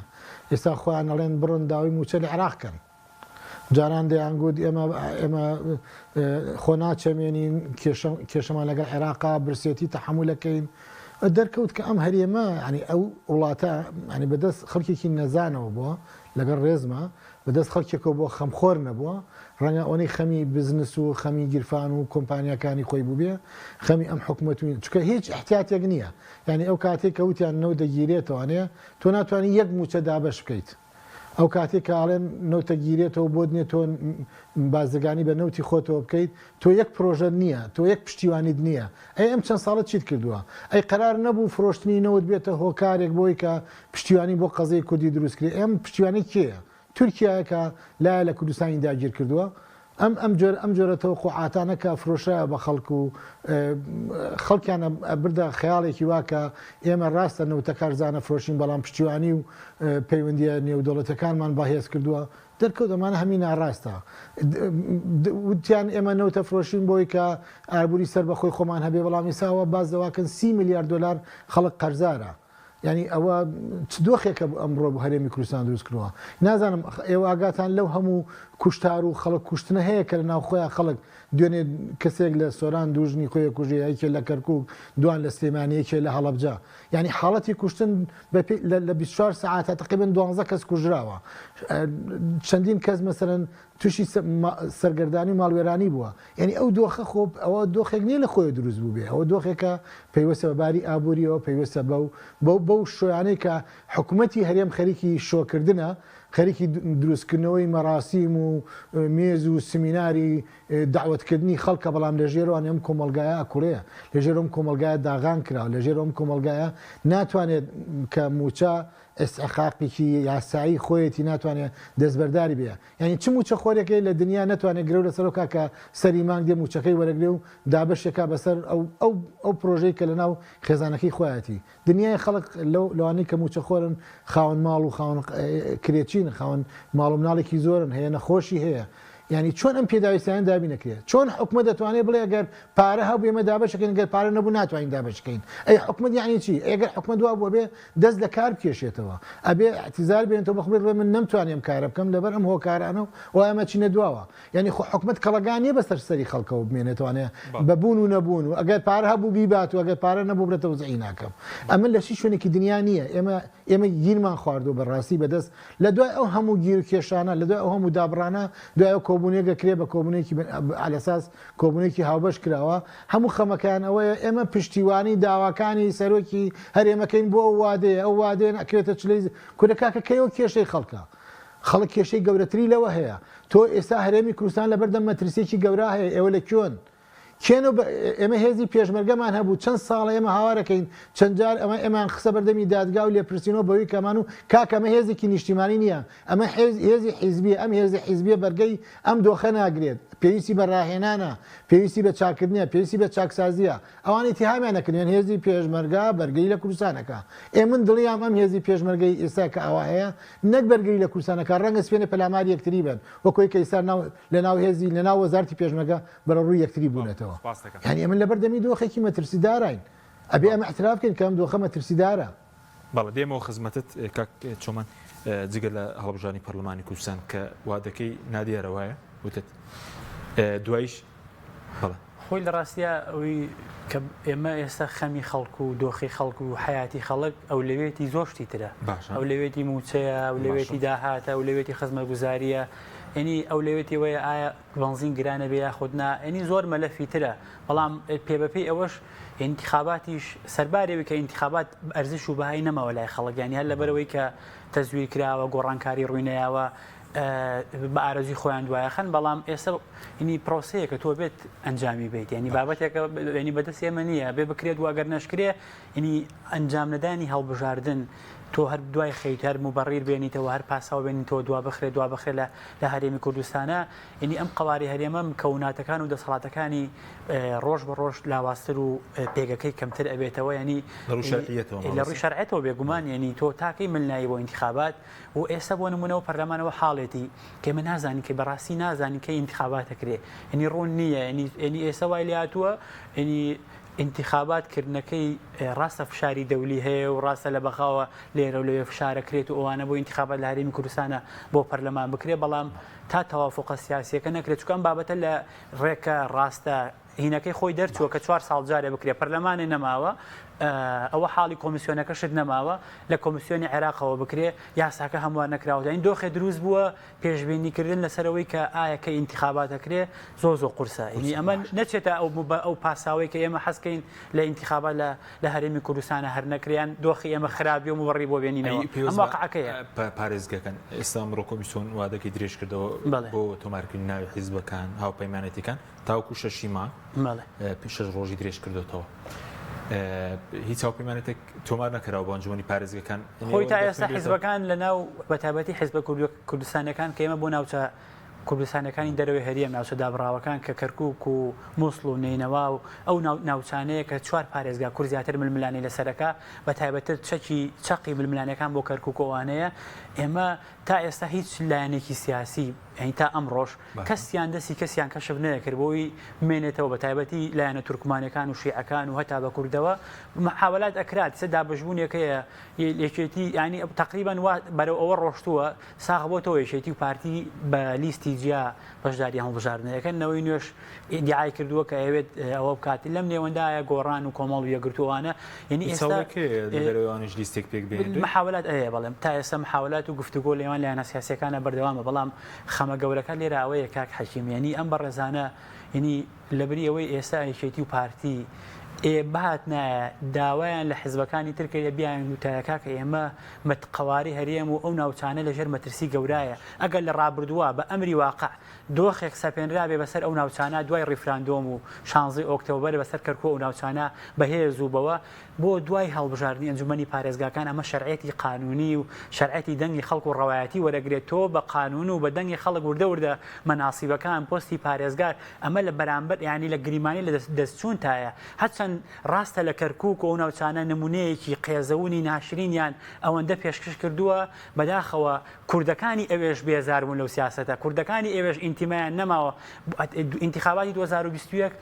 ئێستا خۆیان ئەڵێن بڕۆن داوای مووچە لە عێراق کەن. جاران دەیانگوت ئێمە ئێمە خۆ ناچەمێنین، کێشەمان لەگەڵ عێراقا، برسێتی تەحەمولەکەین. دەرکەوت کە ئەم هەرێمە یانی ئەو وڵاتە یانی بەدەست خەڵکێکی نەزانەوە بووە، لەگەڵ ڕێزما بەدەست خەڵکێکەوە بووە خەمخۆر نەبووە، ڕەنگە ئەوەنەی خەمی بزنس و خەمی گیرفان و کۆمپانیاکانی خۆی بووبێ، خەمی ئەم حکومەت و چونکە هیچ ئیحتیاتێک نییە. یانی ئەو کاتەی کە وتیان نەوت دەگیرێتەوانێ تۆ ناتوانی یەک مووچە دابەش بکەیت. ئەو کاتەی کە ئەڵێن نەوتە گیرێتەوە بۆت نیە تۆ بازرگانی بە نەوتی خۆتەوە بکەیت تۆ یەک پرۆژەت نیە تۆ یەک پشتیوانیت نیە ئەی ئەم چەند ساڵە چیت کردووە ئەی قەرار نەبوو فرۆشتنی نەوت بێتە هۆکارێک بۆی کە پشتیوانی بۆ قەزیەی کوردی دروست کرێ ئەم پشتیوانی کێیە تورکیایە کە لایە لە کوردستانی داگیر کردووە ئەم ئەم جۆر ئەم جۆرە تەوەقوعاتانە کە فرۆشرایە بە خەڵک و خەڵکیان ئەبردە خەیاڵێکی وا کە ئێمە ڕاستە نەوتەکە ئەرزانە فرۆشین بەڵام پشتیوانی و پەیوەندیە نێودەوڵەتیەکانمان بەهێز کردووە دەرکەوت ئەمانە هەمی ناڕاستە وتیان ئێمە نەوتە فرۆشین بۆی کە ئابووری سەر بەخۆی خۆمان هەبێ بەڵام ئیساوە باز لەواکەن سی ملیار دۆلار خەڵک قەرزارە یانی ئەوە چ دۆخێکە ئەمڕۆ بۆ هەرێمی کوردستان دروست کردووە؟ نازانم ئێوە ئاگاتان لەو هەموو کوشتار و خەڵک کوشتنە هەیە کە لە ناوخۆیان خەڵک دوێنێ کەسێک لە سۆران دوو ژنی خۆی کوژێ یەکێ لە کەرکوک دوان لە سلێمانی یەکێ لە هەڵەبجە یانی حاڵەتی کوشتن لە 24 سەعاتە تقریبا 12 کەس کوژراوە چەندین کەس مەسەلەن تووشی سەرگەردانی و ماڵوێرانی بووە یعنی ئەو دۆخە خۆ ئەوە دۆخێک نییە لە خۆی دروست بوو بێ ئەوە دۆخێکە پەیوەستە بە باری ئابووریەوە پەیوەستە بەو بەو بەو شۆیانەی کە حکوومەتی هەرێم خەریکی شۆکردنە خەریکی دروستکردنەوەی مەراسیم و مێز و سمیناری داوەتکردنی خەڵکە بەڵام لە ژێرەوە ئەم کۆمەڵگایە ئەکوڵێ لە ژێر ئەم کۆمەڵگایە داغان کراوە لە ژێر ئەم کۆمەڵگایە ناتوانێت کە موچە ئیستحقاقێکی یاسایی خۆیەتی ناتوانێت دەستبەرداری بێ یانی چ مووچەخۆرێک هەیە لە دنیا نەتوانێت گرەو لەسەر بکا کە سەری مانگ دێ مووچەکەی وەرەگرێ و دابەشێکا بەسەر ئەو ئەو ئەو پرۆژەی کە لەناو خێزانەکەی خۆیەتی دنیای خەڵک لەو لەوانەی کە مووچەخۆرن خاوەن ماڵ و خاوەن کرێچین خاوەن ماڵ و مناڵێکی زۆرن هەیە نەخۆشی هەیە یانی چۆن ئەم پێداویستیانە دابین دەکرێت؟ چۆن حکومەت دەتوانێت بڵێ ئەگەر پارە هەبوو ئێمە دابەش ئەکەین گەر پارە نەبوو ناتوانین دابەش بکەین؟ ئەی حکومەت یانی چی؟ ئەی ئەگەر حکومەت وا بوو ئەبێ دەست لە کار بکێشێتەوە ئەبێ ئیعتیزار بێنێتەوە بە خۆی بڵێ من نەمتوانی ئەم کارە بکەم لەبەر ئەم هۆکارانە و وا ئێمە چینە دواوە یانی خۆ حکومەت کەڵەگا نییە بەسەر سەری خەڵکەوە بمێنێتەوانێ بە بوون و نەبوون و ئەگەر پارە هەبوو بیبات و ئەگەر پارە نەبوو بڵێ تەوزعی ناکەم ئەمە لە چی شوێنێکی دنیا نییە ئێمە ئێمە گیرمان خواردووە بە ڕاستی بە دەست لە دوای ئەو هەموو گیر و کێشانە لە دوای ئەو هەموو دابڕانە دوای ئەو کۆبوونەیەک دەکرێ بە کۆبوونەیەکی عەلەساس کۆبوونەیەکی هاوبەش کراوە هەموو خەمەکەیان ئەوەیە ئێمە پشتیوانی داواکانی سەرۆکی هەرێمەکەین بۆ ئەو وادەیە ئەو وادەیە ئەکرێتە چلەی کورە کاکە کەیەوە کێشەی خەڵکە خەڵک کێشەی گەورەتری لەوە هەیە تۆ ئێستا هەرێمی کوردستان لەبەردەم مەترسیەکی گەورە هەیە ئێوە لە کوێن کێن و ئێمە هێزی پێشمەرگەمان هەبوو چەند ساڵە ئێمە هاوارەکەین چەند جار ئەمە ئێمان خسە بەردەمی دادگا و لێپرسینەوە بەوی کەمان و کاکە ئەمە هێزێکی نیشتیمانی نییە ئەمە هێزی حیزبیە ئەم هێزی حیزبیە بەرگەی ئەم دۆخە ناگرێت پێویستی بە ڕاهێنانە پێویستی بە چاکردنە پێویستی بە چاکسازیە ئەوان ئیتیهامیان نەکردن هێزی پێشمەرگە بەرگری لە کوردستانەکە ئێ من دڵیام ئەم هێزی پێشمەرگەی ئێستا کە ئەوە هەیە نەک بەرگری لە کوردستانەکە ڕەنگە سوێنێ پەلاماری یەکتری بن وەکۆی کە ئێستا ناو لە ناو هێزی لە ناو وەزارتی پێشمەرگە بەرەو ڕووی یەکتری بوونەتەوە. یانی ئێمە لەبەر دەمی دۆخێکی مەترسیداراین. ئەبێ ئەمە ئیعتراف بکەین کە ئەم دۆخە مەترسیدارە. بەڵێ دێمەوە خزمەتت کاک چۆمان جگە لە هەڵبژاردنی پەرلەمانی کوردستان کە وادەکەی نادیارە وایە وتت دوایش بەڵێ. خۆی لە ڕاستیا ئەوی کە ئێمە ئێستا خەمی خەڵک و دۆخی خەڵک و حیاتی خەڵک ئەولەوێتی زۆر شتی ترە ئەولەوێتی مووچەیە ئەولەوێتی داهاتە ئەولەوێتی خزمەتگوزارییە یعنی ئەولەوێتی وەیە ئایا بەنزین گرانە بێ یاخود نا یعنی زۆر مەلەفی ترە بەڵام پێ بەپێی ئەوەش ئینتخاباتیش سەرباری ئەوەی کە ئینتخابات ئەرزش و بەهای نەماوە لای خەڵک یعنی هەر لەبەرەوەی کە تەزویر کراوە گۆڕانکاری ڕووینەیاوە بە ئارەزوی خۆیان دوایەخەن بەڵام ئێستا ینی پرۆسەیەکە تۆ بێت ئەنجامی بیت ینی بابەتێکە ینی بەدەست ئێمە نییە بێ بکرێت واگەر نەشکرێ ینی ئەنجام نەدانی هەڵبژاردن تۆ هەر دوای خەیت هەر موبەڕیر بێنیتەوە هەر پاساو بێنیتەوە دوا بخرێت دوا بخرێت لە لە هەرێمی کوردستانە ینی ئەم قەواری هەرێمە مکەوناتەکان و دەسەڵاتەکانی ڕۆژ بە ڕۆژ لاوازتر و پێگەکەی کەمتر ئەبێتەوە ینی لە ڕووی شەرعیەتەوە بێگومان ینی تۆ تاکەی مل نایی بۆ ئینتخابات و ئێستا بۆ نمونەوە پەرلەمانەوە حاڵێتی کە ئێمە نازانین کە بەڕاستی نازانین کە ئینتخابات دەکرێ ینی ڕوون نییە ینی ئێستا وای لێهاتووە ینی. ئینتیخابات کردنەکەی ڕاستە فشاری دەولی هەیە و ڕاستە لە بەغاوە لێرە و لەوێ فشارە کرێت و ئەوانە بۆ ئینتیخابات لە هەرێمی کوردستانە بۆ پەرلەمان بکرێت بەڵام تا تەوافقە سیاسیەکە نەکرێت چونکە ئەم بابەتە لە ڕێکە ڕاستە هینەکەی خۆی دەرچووە کە چوار ساڵ جارێ بکرێت پەرلەمانێ نەماوە ئەوە حاڵی کۆمیسیۆنەکەشت نەماوە لە کۆمیسیۆنی عێراقەوە بکرێ یاساکە هەموار نەکراوە یانی دۆخێ دروست بووە پێشبینی کردن لەسەر ئەوەی کە ئایا کەی ئینتیخابات ئەکرێ زۆر زۆر قورسە یعنی ئەمە نەچێتە ئەو ئەو پاساوەی کە ئێمە حەزکەین لە ئینتیخابات لە لە هەرێمی کوردستانە هەر نەکریان دۆخی ئێمە خراپی و مبڕی بۆ بێنینەوە ئەم واقعەکەیە پارێزگەکان ئێستا ئەمڕۆ کۆمیسیۆن وادەکەی درێژ کردەوە بۆ تۆمارکردنی ناوی حیزبەکان هاوپەیمانێتیەکان تاوەکو شەشی مانگ شەش ڕۆژی درێژ کردوتەوە هیچ هاوپەیمانێتێک تۆمار نەکراوە بۆ ئەنجومەنی پارێزگەکان خۆی تا ئێستا حیزبەکان لە ناو بەتایبەتی حیزبە کوردستانەکان کە ئێمە بۆ ناوچە کوردستانەکانی دەرەوەی هەرێم ناوچە دابڕاوەکان کە کەرکک و مووسڵ و نەینەوا و ئەو ناوچانەیە کە چوار پارێزگا کورد زیاتر ململانێی لەسەرەکە بە تایبەتر چەکی چەقی ململانەکان بۆ کەرکک و ئەوانەیە ئێمە تا ئێستا هیچ لایەنێکی سیاسی یانی تا ئەمڕۆش کەسیان دەستی کەسیان کەشف نەکرد بۆی بمێنێتەوە بە تایبەتی لایەنە تورکمانەکان و شیعەکان و هەتا بە کوردەوە محاولات ئەکرات سە دابشبوونێکەیە یەکێتی ینی تقریبان وا بەرەو ئەوە ڕۆشتووە ساغ بۆتەوە یەکێتی و پارتی بە لیستی جیا بەشداری هەڵبژاردنەکەن نەوەی نوێش ئیدیعای کردووە کە ئەوێت ئەوە بکات لەم نێوەندایە گۆڕان و کۆمەڵ و یەکگرتووانە یعنی ئێستا لەدەرەوەیانیش لیستێک پێک بێنرێت محاولات ئەیە بەڵێم تا ئێستا محاولات و گفتوگۆ لێوان لایەنە سیاسیەکانە بەردەوامە بەڵام خەمە گەورەکە لێرە ئەوەیە کاک حەکیم یعنی ئەم بەڕێزانە یعنی لەبری ئەوەی ئێستا یەکێتی و پارتی ئێ بهاتنایە داوایان لە حزبەکانی تر کردە بیان وتایە کاکە ئێمە مت قەوارەی هەرێم و ئەو ناوچانە لەژێر مەترسی گەورایە ئەگەر لە ڕابردووە بە ئەمری واقع دۆخێک سەپێنرابێ بەسەر ئەو ناوچانە دوای ڕیفراندۆم و شانزەی ئۆکتۆبەر بەسەر کەرکوک ئەو ناوچانە بەهێز و بەوە بۆ دوای هەڵبژاردنی ئەنجومەنی پارێزگاکان ئەمە شەرعیەتی قانونی و شەرعیەتی دەنگی خەڵک و ڕەوایەتی وەرەگرێت تۆ بە قانون و بە دەنگی خەڵک وردە وردە مەناسیبەکان پۆستی پارێزگار ئەمە لە بەرامبەر یانی لە گریمانی لە دەستچوونتایە هەرچەند ڕاستە لە کەرکوک و ئەو ناوچانە نمونەیەکی قێزەونی ناشرینیان ئەوەندە پێشکش کردووە بەداخەوە کوردەکانی ئەوێش بێزار بوون لەو سیاسەتە، کوردەکانی ئەوێش ئینتیمایان نەماوە، ئینتیخاباتی 2021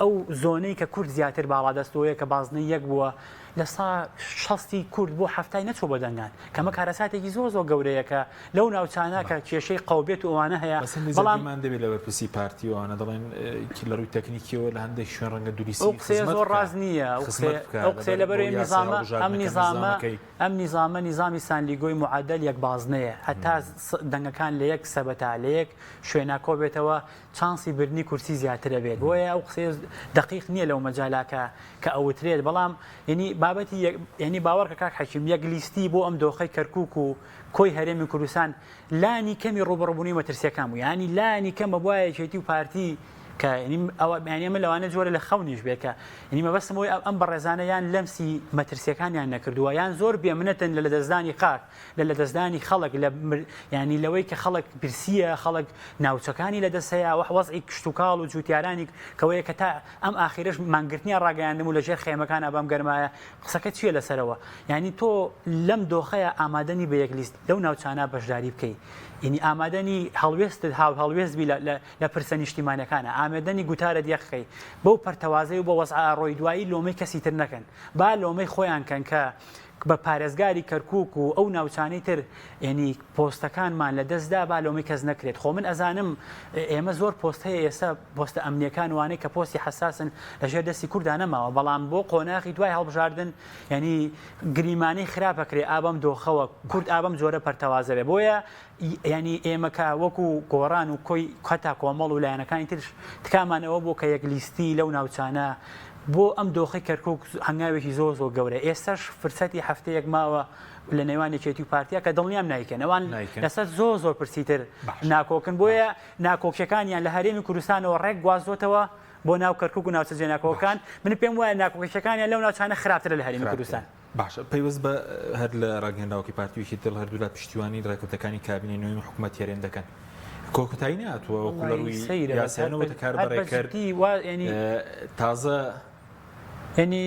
ئەو زۆنەی کە کورد زیاتر باڵادەستەوەیە کە بازنەی یەک بووە لە سا شەستی کورد بۆ حەفتای نەچووە بۆ دەنگان کەمە کارەساتێکی زۆر زۆر گەورەیە کە لەو ناوچانە کە کێشەی قەوبێت و ئەوانە هەیە بەڵام مان دەبێت لە بەرپرسی پارتی وانە دەڵێن لە ڕووی تەکنیکیەوە لە هەندێک شوێن ڕەنگە دوریسی ئەو قسەیە زۆر ڕاست نییە ئەو قسەیە لەبەرەی نیزامە ئەم نیزامە ئەم نیزامە نیزامی سانلیگۆی موعەدەل یەک بازنەیە، هەتا دەنگەکان لە یەک سەبەتە، لە یەک شوێنا کۆبێتەوە چانسی بردنی کورسی زیاتر ئەبێت، بۆیە ئەو قسەیە دەقیق نییە لەو مەجالا کە کە ئەوترێت، بەڵام یەنی بابەتی یەک یەنی باوەڕکە کاک حەکیم یەک لیستی بۆ ئەم دۆخەی کەرکوک و کۆی هەرێمی کوردستان لانی کەمی ڕووبەڕووبوونەوەی مەترسییەکان بوو، یانی لانی کەم ئەبوایە یەکێتی و پارتی کە یانی ئەوە یانی ئەمە لەوانەیە جۆرە لە خەونیش بێت کە یانی مەبەستم ئەوەی ئەم بەڕێزانە یان لەمسی مەترسیەکانیان نەکردووە یان زۆر بێمنەتن لە لەدەستدانی خاک لە لەدەستدانی خەڵک لە ینی لەوەی کە خەڵک برسیە خەڵک ناوچەکانی لەدەست هەیە وە وەزعی کشتوکاڵ و جوتیارانی کەوەیە کە تا ئەم ئاخیرەش مانگرتنیان ڕاگەیاندم و لەژێر خێمەکانە بەم گەرمایە قسەکە چییە لەسەرەوە یعنی تۆ لەم دۆخەیە ئامادەنی بە یەک لیست لەو ناوچانە بەشداری بکەی یعنی ئامادەنی هەڵوێستت هاو هەڵوێست بی لە لە پرسە نیشتیمانیەکانە ئامێدەنی گوتارت یەکخەی بەو پەرتەوازەی و بە وەزعە ئەڕۆی دوایی لۆمەی کەسی تر نەکەن با لۆمەی خۆیان کەن کە بە پارێزگاری کەرکوک و ئەو ناوچانەی تر یعنی پۆستەکانمان لە دەستدا با لۆمەی کەس نەکرێت خۆ من ئەزانم ئێمە زۆر پۆست هەیە ئێستا پۆستە ئەمنیەکان وانەی کە پۆستی حەساسن لەژێر دەستی کوردا نەماوە بەڵام بۆ قۆناغی دوای هەڵبژاردن یعنی گریمانەی خراپەکرێ ئابەم دۆخەوە کورد ئابەم جۆرە پەرتەوازە بێ بۆیە یانی ئێمە کە وەکو گۆڕان و کۆی هەتا کۆمەڵ و لایەنەکانی ترش تکامان ئەوە بوو کە یەک لیستی لەو ناوچانە بۆ ئەم دۆخی کەرکک هەنگاوێکی زۆر زۆر گەورە ئێستاش فرسەتی هەفتەیەک ماوە لە نێوان یەکێتی و پارتیا کە دڵنیام نایکەن ئەوان لەسەر زۆر زۆر پرسی تر ناکۆکن بۆیە ناکۆکیەکانیان لە هەرێمی کوردستانەوە ڕێک گوازۆتەوە بۆ ناو کەرکک و ناوچە جێناکۆکان من پێم وایە ناکۆکیەکانیان لەو ناوچانە خراپترە لە هەرێمی کوردستان. باشە پەیوەست بە هەر لە ڕاگەیەنراوەکەی پارتی و یەکێتی دڵ هەردوولا پشتیوانی ڕێکەوتەکانی کابینەی نۆیەمی حکوومەتی هەرێم دەکەن کۆکۆتایی نەهاتووە وەکو لە ڕووی یاسایانەوە کار بەڕێکەر تازە. یعنی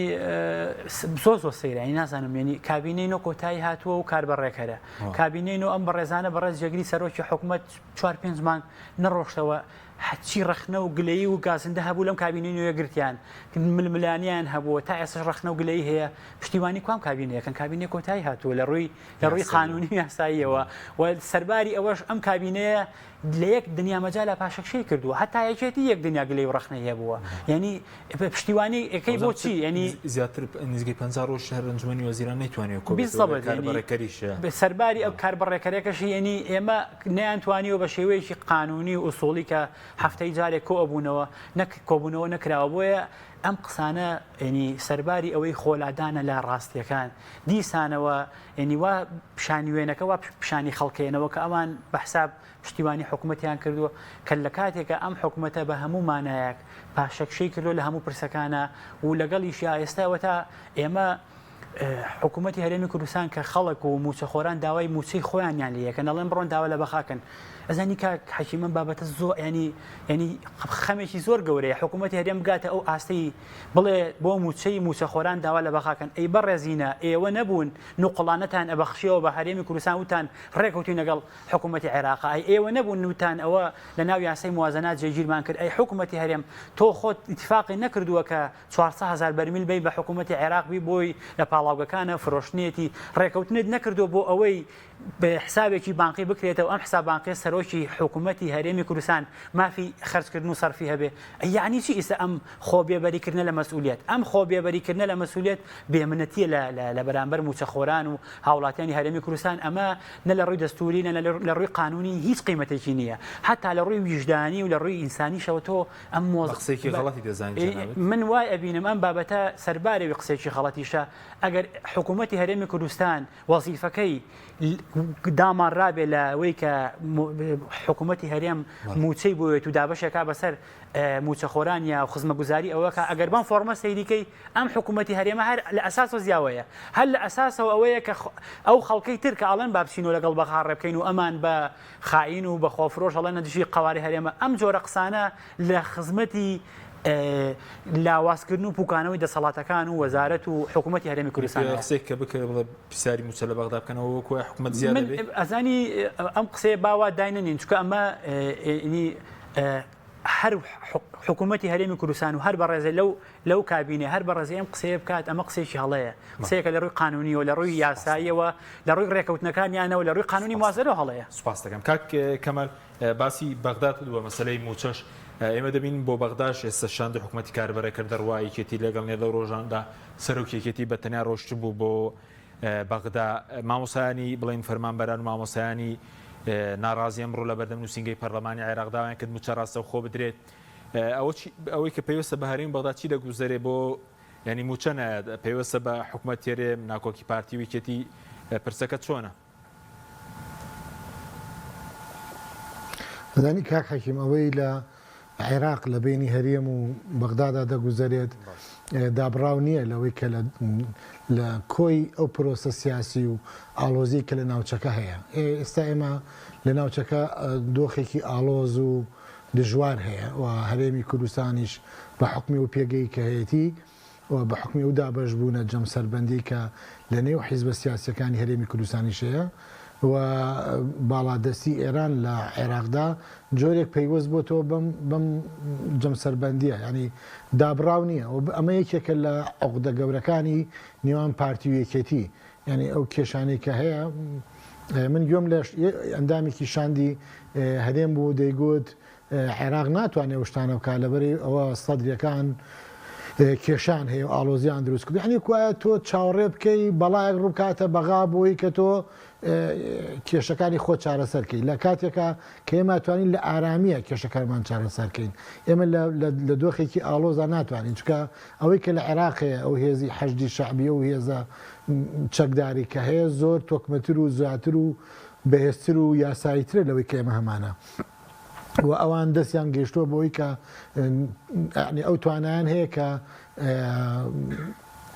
زۆر زۆر سەیرە یعنی نازانم یعنی کابینەی نۆ کۆتایی هاتووە و کاربەڕێکەرە کابینەی نۆ ئەم بەڕێزانە بەڕێز جێگری سەرۆکی حکومەت چوار پێنج مانگ نەڕۆشتەوە هەرچی ڕەخنە و گلەیی و گازندە هەبوو لەم کابینەی نوێ گرتیان ململانیان هەبووە تا ئێستاش ڕەخنە و گلەیی هەیە پشتیوانی کوام کابینەیەکەن کابینەی کۆتایی هاتووە لە ڕووی لە ڕووی قانونی و یاساییەوە و سەرباری ئەوەش ئەم کابینەیە لە یەک دنیا مەجالا پاشەکشەی کردووە هەتا یەکێتی یەک دنیا گلەی و ڕەخنەی هەبووە یعنی پشتیوانی ئەکەی بۆچی یعنی زیاتر نزیکەی 50 ڕۆژ هەر ئەنجومەنی وەزیران نەیتوانیوە کۆ بالضبط کاربەڕێکەریشە سەرباری ئەو کاربەڕێکەرەکەشی یعنی ئێمە نەیانتوانیوە بە شێوەیەکی قانونی و ئوسوڵی کە هەفتەی جارێک کۆ ئەبوونەوە نەک کۆبوونەوە نەکراوە بۆیە ئەم قسانە ینی سەرباری ئەوەی خۆلادانە لە ڕاستیەکان دیسانەوە ینی وا پیشانی وێنەکە وا پیشانی خەڵکێنەوە کە ئەوان بە حساب پشتیوانی حکوومەتیان کردووە کە لە کاتێکە ئەم حکوومەتە بە هەموو مانایەک پاشەکشەی کردو لە هەموو پرسەکانە و لەگەڵیشیا ئێستا وەتا ئێمە حکوومەتی هەرێمی کوردستان کە خەڵک و موچەخۆران داوای موچەی خۆیانیان لێ یەکەن ئەڵێن بڕۆن داوا لە بەغاکەن ئەزانی کاک حەکیم ئەم بابەتە زۆر ینی ینی خەمێکی زۆر گەورەیە حکوومەتی هەرێم بگاتە ئەو ئاستەی بڵێ بۆ موچەی موچەخۆران داوا لە بەغاکەن ئەی بەڕێزینە ئێوە نەبوون نوقڵانەتان ئەبەخشیەوە بە هەرێمی کوردستان وتان ڕێکەوتوین لەگەڵ حکوومەتی عێراق ئەی ئێوە نەبوون وتان ئەوە لە ناو یاسای موازنات جێگیرمان کرد ئەی حکوومەتی هەرێم تۆ خۆت ئیتفاقی نەکردووە کە 400 هەزار بەرمیل بەی بە حکوومەتی عێراق بی بۆی لە پاڵاوگەکانە فرۆشتنێتی ڕێکەوتنت نەکردووە بۆ ئەوەی حسابێکی بانقی بکرێتەوە ئەم حساب بانقیە سەرۆکی حکوومەتی هەرێمی کوردستان مافی خەرجکردن و سەرفی هەبێ یعنی چی ئیستا ئەم خۆ بێبەریکردنە لە مەسئولیت ئەم خۆ بێبەریکردنە لە مەسئولیت بێمنەتیە لە بەرامبەر موچەخۆران و هاوڵاتیانی هەرێمی کوردستان ئەمە نە لە ڕووی دەستوری نە لە ڕووی قانونی هیچ قیمەتێکی نییە حتا لە ڕووی ویژدانی و لە ڕووی ئینسانیشەوە تۆ ئەم مۆز قسەیەکی غەڵەتی دەزانی جەنابت؟ من وای ئەبینم ئەم بابەتە سەربارەوی قسەیەکی غەڵەتیشە ئەگەر حکوومەتی هەرێمی کوردستان وەزیفەکەی داماڕرابێ لە وەی کە حکوومەتی هەرێم موچەی بۆیێت و دابەشێکا بەسەر موچەخۆران یا خزمەگوزاری ئەوەکە ئەگەر بەم فۆرمە سەیریکەی ئەم حکوومەتی هەرێمە هەر لە ئەساسەوە زیاوەیە هەر لە ئەساسەوە ئەوەیە کە ئەو خەڵکەی تر کە ئەڵێن با بچینەوە لەگەڵ بەغا ڕێبکەین و ئەمان بە خائین و بە خۆفرۆش ئەڵێن لە دژی قەوارەی هەرێمە، ئەم جۆرە قسانە لە خزمەتی لاوازکردن و پوکانەوەی دەسەڵاتەکان و وەزارەت و حکوومەتی هەرێمی کوردستان. قسەیەک کە بکرێ بڵێ پرسیاری مووچە لە بەغدا بکەنەوە وەکو وایە حکوومەت زیاد من دەبێ؟ ئەزانی ئەم قسەیە با وا داینەنێین چونکە ئەمە ینی هەر حکوومەتی هەرێمی کوردستان و هەر بەڕێزێ لەو لەو کابینەیە هەر بەڕێزی ئەم قسەیە بکات ئەمە قسەیەکی هەڵەیە قسەیەکە لە ڕووی قانونیەوە لە ڕووی یاساییەوە لە ڕووی ڕێکەوتنەکانیانەوە لە ڕووی قانونی موازنەوە هەڵەیە. سوپاست دەکەم کاک کەمال باسی بەغداد کرد و مەسەلەی مووچەش ئێمە دەبینین بۆ بەغداش ئێستا شاندی حکوومەتی کاربەڕێکەر دەڕوا یەکێتی لەگەڵ نیە لەو ڕۆژاندا سەرۆکی یەکێتی بە تەنیا ڕۆشتبوو بۆ بەغدا مامۆسایانی بڵێن فەرمانبەران و مامۆسایانی ناڕازی ئەمڕۆ لە بەردەم نووسینگەی پەرلەمانی عێراق داوایان کرد مووچە ڕاستەوخۆ بدرێت ئەوە چی ئەوەی کە پەیوەستە بە هەرێمی بەغدا چی دەگوزەرێ بۆ یعنی مووچە نایەت پەیوەستە بە حکومەت هەرێم ناکۆکی پارتی و یەکێتی پرسەکە چۆنە؟ دەزانی کاک حەکیم ئەوەی لە عێراق لە بەینی هەرێم و بەغدادا دەگوزەرێت دابڕاو نییە لەوەی کە لە کۆی ئەو پرۆسە سیاسی و ئاڵۆزی کە لە ناوچەکە هەیە ئێستا ئێمە لە ناوچەکە دۆخێکی ئاڵۆز و دژوار هەیە و هەرێمی کوردستانیش بە حوکمی ئەو پێگەی کە هەیەتی و بە حوکمی ئەو دابەشبوونە جەمسەربەندیی کە لە نێو حیزبە سیاسییەکانی هەرێمی کوردستانیش هەیە و باڵادەستی ئێران لە عێراقدا جۆرێک پەیوەست بۆتەوە بەم بەم جەمسەربەندییە یانی دابڕاو نییە و ئەمە یەکێکە لە عوقدە گەورەکانی نێوان پارتی و یەکێتی یانی ئەو کێشانەی کە هەیە من گوێم لە ئەندامێکی شاندی هەرێم بوو دەیگوت عێراق ناتوانێت ئەو شتانە بکات لەبەری ئەوە سەدریەکان کێشان هەیە و ئاڵۆزیان دروست کرد یعنی کوایە تۆ چاوەڕێ بکەی بەڵایەک ڕووبکاتە بەغا بۆی کە تۆ کێشەکانی خۆ چارەسەرکەی لە کاتێکا کە ئێمە توانین لە ئارامیە کێشەکانمان چارەسەرکەین ئێمە لە دۆخێکی ئاڵۆزا ناتوانین چکە ئەوەی کە لە عێراق هەیە ئەو هێزی حەشدی شەعبیە و هێزە چەکداری کە هەیە زۆر تۆکمەتر و زیاتر و بەهێزتر و یاساییترە لەوەی کە ئێمە هەمانە و ئەوان دەستیان گەیشتووە بەوەی کە یعنی ئەو توانایان هەیە کە.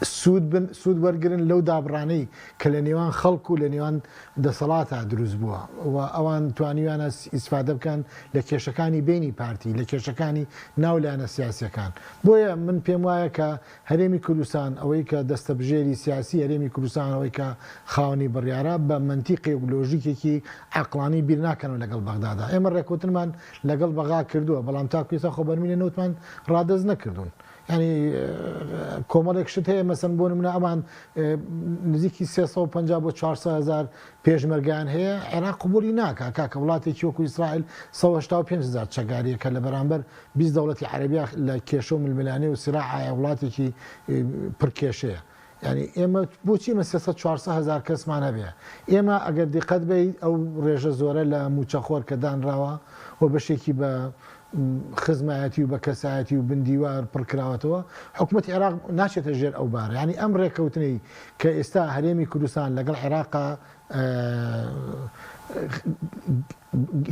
سوود بن سوود وەرگرن لەو دابڕانەی کە لە نێوان خەڵک و لە نێوان دەسەڵاتا دروست بووە و ئەوان توانیویانە ئیسفادە بکەن لە کێشەکانی بەینی پارتی لە کێشەکانی ناو لایەنە سیاسیەکان بۆیە من پێم وایە کە هەرێمی کوردستان ئەوەی کە دەستەبژێری سیاسی هەرێمی کوردستان ئەوەی کە خاوەنی بڕیارە بە مەنتیقێک و لۆژیکێکی عەقڵانی بیر ناکەنەوە لەگەڵ بەغدادا ئێمە ڕێکەوتنمان لەگەڵ بەغا کردووە بەڵام تاکو ئێستا خۆ بەرمیلە نەوتمان ڕادەست نەکردوون. یانی کۆمەڵێک شت هەیە مەسەن بۆ نمونە ئەمان نزیکی 350 بۆ 400 هزار پێشمەرگیان هەیە عێراق قبولی ناکا کاکە وڵاتێکی وەکو ئیسرائیل 185 هزار چەکداریە کە لە بەرامبەر 20 دەوڵەتی عەرەبیا لە کێشە و ململانێ و سراعایە وڵاتێکی پڕ کێشەیە یانی ئێمە بۆچی ئێمە 300 400 هزار کەسمان هەبێ ئێمە ئەگەر دیقەت بەی ئەو ڕێژە زۆرە لە موچەخۆر کە دانراوە و بەشێکی بە خزمایەتی و بە کەسایەتی و بندیوار پڕکراوەتەوە حکوومەتی عێراق ناچێتە ژێر ئەو بارە ینی ئەم ڕێککەوتنەی کە ئێستا هەرێمی کوردستان لەگەڵ عێراقا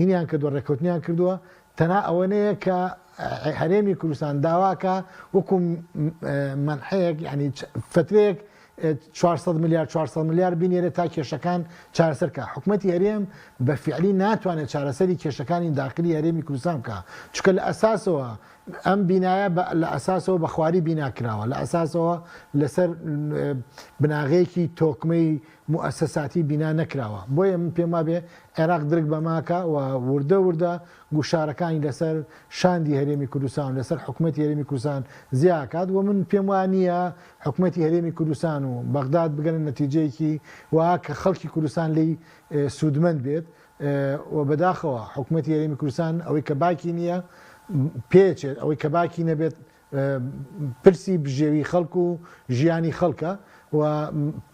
هینیان کردووە ڕێککەوتنیان کردووە تەنها ئەوەنەیە کە هەرێمی کوردستان داواکە وەکو مەنحەیەک یعنی فترەیەک 400 ملیار 400 ملیار بینێرێت تا کێشەکان چارەسەر کە حکومەتی هەرێم بە فعلی ناتوانێت چارەسەری کێشەکانی داخلی هەرێمی کوردستان بکە چونکە لە ئەساسەوە ئەم بینایە لە ئەساسەوە بە خواری بینا کراوە لە ئەساسەوە لەسەر بناغەیەکی تۆکمەی موئەسەساتی بینا نەکراوە بۆیە من پێم وابێ عێراق درک بەماکە و وردە وردە گوشارەکانی لەسەر شاندی هەرێمی کوردستان و لەسەر حکومەتی هەرێمی کوردستان زیاکات و من پێم وا نییە حکومەتی هەرێمی کوردستان و بەغداد بگەنە نەتیجەیەکی وا کە خەڵکی کوردستان لێی سوودمەند بێت و بەداخەوە حکومەتی هەرێمی کوردستان ئەوەی کە باکی نییە پێچێت ئەوەی کە باکی نەبێت پرسی بژێوی خەڵک و ژیانی خەڵکە و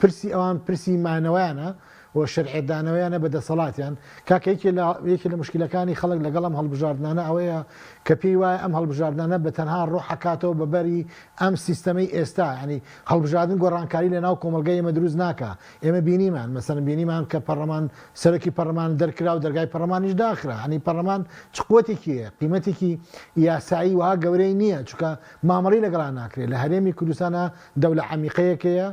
پرسی ئەوان پرسی مانەوەیانە و شەرعیەتدانەوەیانە بە دەسەڵاتیان. کاکە یەکێ لە یەکێ لە موشکیلەکانی خەڵک لەگەڵ ئەم هەڵبژاردنانە ئەوەیە کە پێی وایە ئەم هەڵبژاردنانە بە تەنها ڕۆح ئەکاتەوە بە بەری ئەم سیستەمەی ئێستا یانی هەڵبژاردن گۆڕانکاری لە ناو کۆمەڵگەی ئێمە دروست ناکا ئێمە بینیمان مەسەلەن بینیمان کە پەڕلەمان سەرۆکی پەڕلەمان دەرکرا و دەرگای پەڕلەمانیش داخرا یانی پەڕلەمان چ قوتێکی هەیە قیمەتێکی یاسایی وەها گەورەی نییە چونکە مامەڵەی لەگەڵا ناکرێت لە هەرێمی کوردستانا دەولە عەمیقەیەک هەیە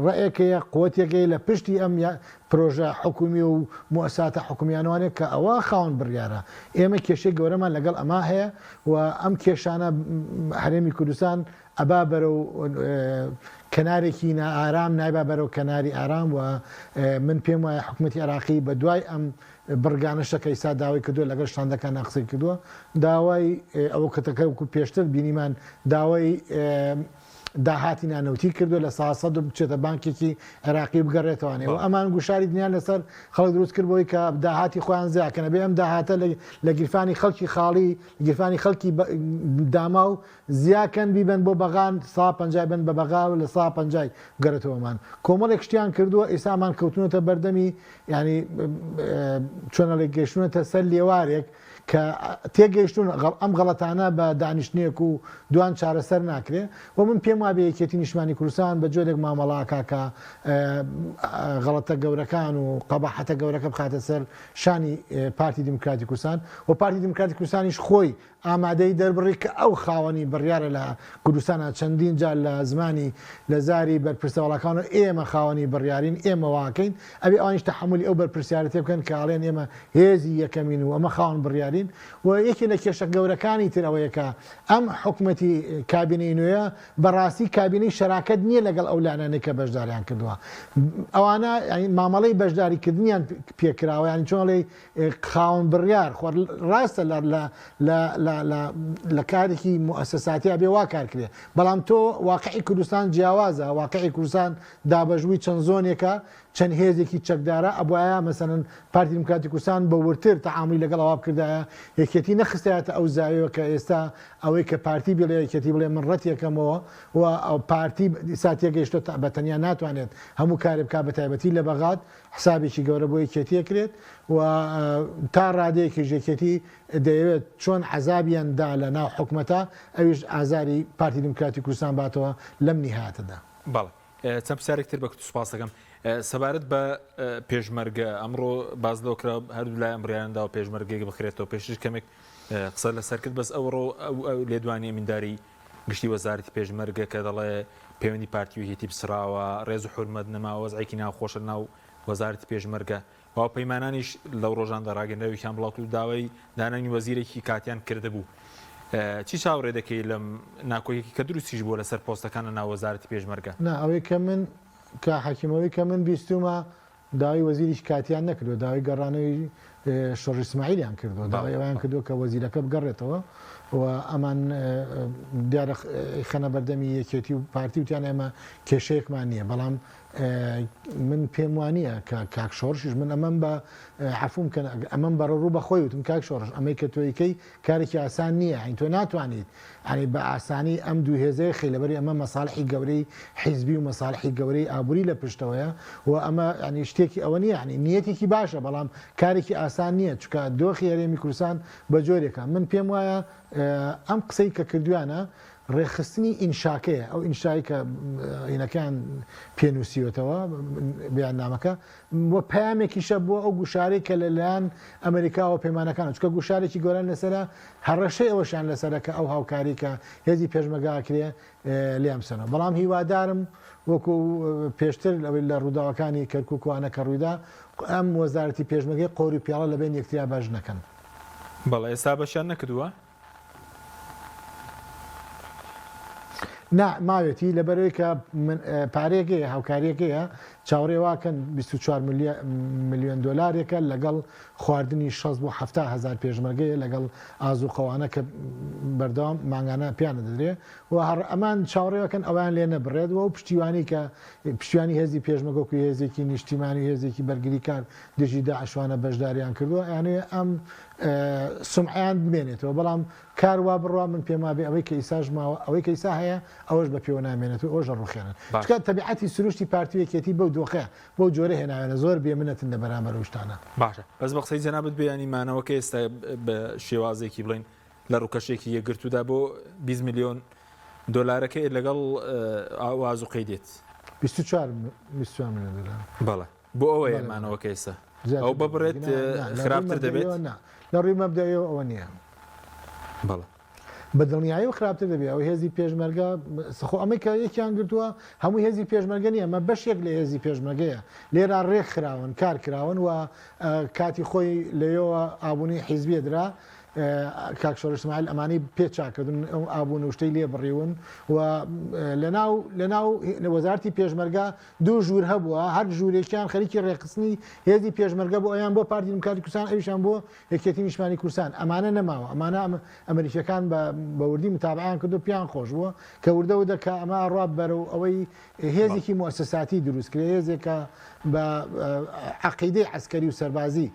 ڕەئێک هەیە قوتێک هەیە لە پشتی ئەم پرۆژە حکومی و موئەسساتە حکومیانەوانێ کە ئەوە خاوەن بڕیارە ئێمە کێشەی گەورەمان لەگەڵ ئەما هەیە و ئەم کێشانە هەرێمی کوردستان ئەبا بەرەو کەنارێکی نائارام نایبا بەرەو کەناری ئارام و من پێم وایە حکومەتی عێراقی بە دوای ئەم بڕگانەشە کە ئیستا داوای کردووە لەگەڵ شاندەکانا قسەی کردووە داوای ئەوە کەتەکە وەکو پێشتر بینیمان داوای داهاتی نانەوتی کردووە لە سا سەد و بچێتە بانکێکی عێراقی بگەڕێتەوانێ و ئەمان گوشاری دنیان لەسەر خەڵک دروست کرد بۆی کە داهاتی خۆیان زیاکەن ئەبێ ئەم داهاتە لە گیرفانی خەڵکی خاڵی گیرفانی خەڵکی داماو زیاکەن بیبەن بۆ بەغان سا پەنجای بن بە بەغا و لە سا پەنجای بگەڕێتەوەمان کۆمەڵێک شتیان کردووە ئیستا ئەمان کەوتونەتە بەردەمی یانی چۆنەڵێ گەیشتونەتە سەر لێوارێک کە تێگەیشتون ئەم غەڵەتانە بە دانیشتنێک و دوان چارەسەر ناکرێ و من پێم وابێ یەکێتی نیشتمانی کوردستان بە جۆرێک مامەڵاکا کە غەڵەتە گەورەکان و قەباحەتە گەورەکە بخاتە سەر شانی پارتی دیموکراتی کوردستان و پارتی دیموکراتی کوردستانیش خۆی ئامادەیی دەربڕی کە ئەو خاوەنی بڕیارە لە کوردستانا چەندین جار لە زمانی لە زاری بەرپرسە باڵاکانەوە ئێمە خاوەنی بڕیارین ئێمە واکەین ئەبێ ئەوانیش تەحەمولی ئەو بەرپرسیارێتیە بکەن کە ئەڵێن ئێمە هێزی یەکەمین و ئەمە خاوەن بڕیارین و یەکێ لە کێشە گەورەکانی تر ئەوەیە کە ئەم حکومەتی کابینەی نوێیە بەڕاستی کابینەی شەراکەت نییە لەگەڵ ئەو لایەنانەی کە بەشداریان کردووە ئەوانە مامەڵەی بەشداریکردنیان پێکراوە یانی چۆن ئەڵێی خاوەن بڕیار خۆ ڕاستە لە لە لە لە لە لە کارێکی موئەسەساتیا بێ وا کار کرێ بەڵام تۆ واقعی کوردستان جیاوازە واقعی کوردستان دابەشبووی چەند زۆنێکە چەند هێزێکی چەکدارە ئەبوایە مەسەلەن پارتی دیموکراتی کوردستان بە وردتر تەعامولی لەگەڵ ئەوا بکردایە یەکێتی نەخستایەتە ئەو زاویەوە کە ئێستا ئەوەی کە پارتی بڵێ یەکێتی بڵێ من ڕەتیەکەمەوە و پارتی ئیستا تێگەیشتۆ بە تەنیا ناتوانێت هەموو کارێ بکات بە تایبەتی لە بەغاد حسابێکی گەورە بۆ یەکێتی ئەکرێت و تا ڕادەیەکیش یەکێتی دەیەوێت چۆن عەزابیان دا لە ناو حکومەتا ئەویش ئازاری پارتی دیموکراتی کوردستان باتەوە لەم نیهایەتەدا. بەڵێ چەند پرسیارێک تر بە کورتی سوپاس دەکەم سەبارەت بە پێشمەرگە ئەمڕۆ باس لەوە کرا هەردوو لایان بڕیاریان داوە پێشمەرگەیەک بخرێتەوە پێشتر کەمێک قسە لەسەر کرد بەس ئەوڕۆ ئەو لێدوانی ئەمینداری گشتی وەزارەتی پێشمەرگە کە دەڵێ. پەیوەندی پارتی و یەکێتی پچڕاوە، ڕێز و حورمەت نەماوە، وەزعێکی ناخۆشە لەناو وەزارەتی پێشمەرگە و هاوپەیمانانیش لەو ڕۆژاندا ڕاگەندراوێکیان بڵاوکرد و داوای دانانی وەزیرێکی کاتیان کردبوو. چی چاوەڕێ دەکەی لەم ناکۆکیەکی کە دروستیش بووە لەسەر پۆستەکان لەناو وەزارەتی پێشمەرگە؟ نا ئەوەی کە من کاک حەکیم ئەوەی کە من بیستوومە داوای وەزیریی کاتیان نەکردووە، داوای گەڕانەوەی شۆڕش ئیسماعیلیان کردووە، داوای ئەوەیان کردووە کە وەزیرەکە بگەڕێتەوە و ئەمان دیارە خەنە بەردەمی یەکێتی و پارتی وتیان ئێمە کێشەیەکمان نییە، بەڵام من پێم وانییە کە کاک شۆڕشیش من ئەمەم بە عەفوم کەن ئەمەم بەڕەڕوو بە خۆی وتم کاک شۆڕش ئەمەی کە تۆیکەی کارێکی ئاسان نییە یانی تۆ ناتوانیت یانی بە ئاسانی ئەم دوو هێزەی خەی لەبەری ئەمە مەساڵحی گەورەی حیزبی و مەساڵحی گەورەی ئابووری لە پشتەوەیە و ئەمە یانی شتێکی ئەوە نییە یانی نیەتێکی باشە بەڵام کارێکی ئاسان نییە چونکە دۆخی هەرێمی کوردستان بە جۆرێکە من پێم وایە ئەم قسەی کە کردویانە ڕێکخستنی ئینشاکەیە ئەو ئینشای کە ئینەکەیان پێ نووسیوەتەوە بەیاننامەکە و پەیامێکیشە بۆ ئەو گوشارەی کە لەلایەن ئەمریکاوە پەیمانەکان چونکە گوشارێکی گەورەیان لەسەرە، هەڕەشەی ئەوەشیان لەسەرە کە ئەو هاوکاری کە هێزی پێشمەرگە ئەکرێ لێیان بسەنەوە. بەڵام هیوادارم وەکو پێشتر ئەوەی لە ڕووداوەکانی کەرکوک و ئانە کە ڕوویدا ئەم وەزارەتی پێشمەرگەی قۆری و پیاڵە لەبەین یەکتریا بەش نەکەن. بەڵێ ئێستا بەشیان نەکردووە؟ نا ماوێتی لەبەرئەوەی کە پارەیەک هەیە هاوکاریەک هەیە چاوەڕێ واکەن 24 ملیۆن دۆلارێکە لەگەڵ خواردنی 60 بۆ 70 هەزار پێشمەرگەیە لەگەڵ ئازوقەوانە کە بەردەوام مانگانە پیانە دەدرێ و هەر ئەمان چاوەڕێوەکەن ئەویان لێ نەبڕێت و ئەو پشتیوانی کە پشتیوانی هێزی پێشمەرگە وەکو هێزێکی نیشتیمانی و هێزێکی بەرگریکار دژی داعشوانە بەشداریان کردووە یانێ ئەم سومعەیان بمێنێتەوە بەڵام کار وا بڕوا من پێم وابێ ئەوەی کە ئیساش ماوە ئەوەی کە ئیسا هەیە ئەوەش بە پێوە نامێنێت و ئەوەش ئەڕوخێنن باش. چونکە تەبیعەتی سروشتی پارتی و یەکێتی بەو دۆخەیە بەو جۆرە هێناویانە زۆر بێ منەتن لە بەرامبەر ئەو شتانە. باشە بەس بە قسەی جەنابت بێ یانی مانەوەکە ئێستا بە شێوازێکی بڵێین لە ڕووکەشێکی یەکگرتوودا بۆ 20 ملیۆن دۆلارەکەی لەگەڵ ئاو ئازوقەی دێت. 24 24 ملیۆن دۆلار. بەڵێ. بۆ ئەوەیە مانەوەکە ئێستا ئەو ببڕێت خراپتر دەبێت؟ لە ڕووی مەبدەئیەوە ئەوە نییە. بەڵێ. بە دڵنیاییەوە خراپتر دەبێت. ئەو هێزی پێشمەرگە خۆ ئەمەی کە یەکیان گرتووە هەموو هێزی پێشمەرگە نییە، ئەمە بەشێک لە هێزی پێشمەرگەیە. لێرە ڕێک خراون، کار کراون و کاتی خۆی لەوێوە ئابوونی حیزبیە درا. کاک شۆڕش ئیسماعیل ئەمانەی پێ چاکردن ئەو ئابوون و شتەی لێ بڕیون و لەناو لەناو وەزارەتی پێشمەرگە دوو ژوور هەبووە، هەر ژوورێکیان خەریکی ڕێکخستنی هێزی پێشمەرگە بوو، ئەویان بۆ پارتی دیموکراتی کوردستان، ئەویشیان بۆ یەکێتی نیشتمانی کوردستان. ئەمانە نەماوە، ئەمانە ئەمریکییەکان بە وردی متابعەیان کردو پێیان خۆش بووە کە وردە وردە کە ئەمە ئەڕوا بەرەو ئەوەی هێزێکی موئەسەساتی دروست کرێ، هێزێک کە بە عەقیدەی عەسکەری و سەربازی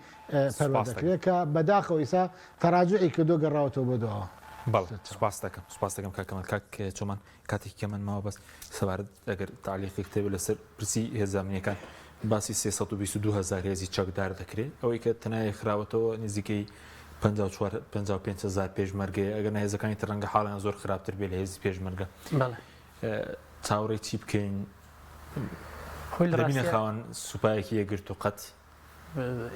پەروەردە کرێ کە بەداخەوە ئیستا تەراجوعی کردو گەڕاوەتەوە بۆ دواوە. بەڵێ سوپاست دەکەم، سوپاست دەکەم کاک کەمال. کاک چۆمان کاتێکی کەمن ماوە بەس سەبارەت ئەگەر تەعلیقێکت هەبێت لەسەر پرسی هێزە ئەمنییەکان باسی 322 هەزار هێزی چەکدار دەکرێت ئەوەی کە تەنایە خراوەتەوە نزیکەی 54 55 هەزار پێشمەرگەیە ئەگەر نە هێزەکانی تر ڕەنگە حاڵیان زۆر خراپتر بێ لە هێزی پێشمەرگە بەڵێ چاوەڕێی چی بکەین خۆی لە دەبینە ڕاستیا خاوەن سوپایەکی یەکگرتوو قەت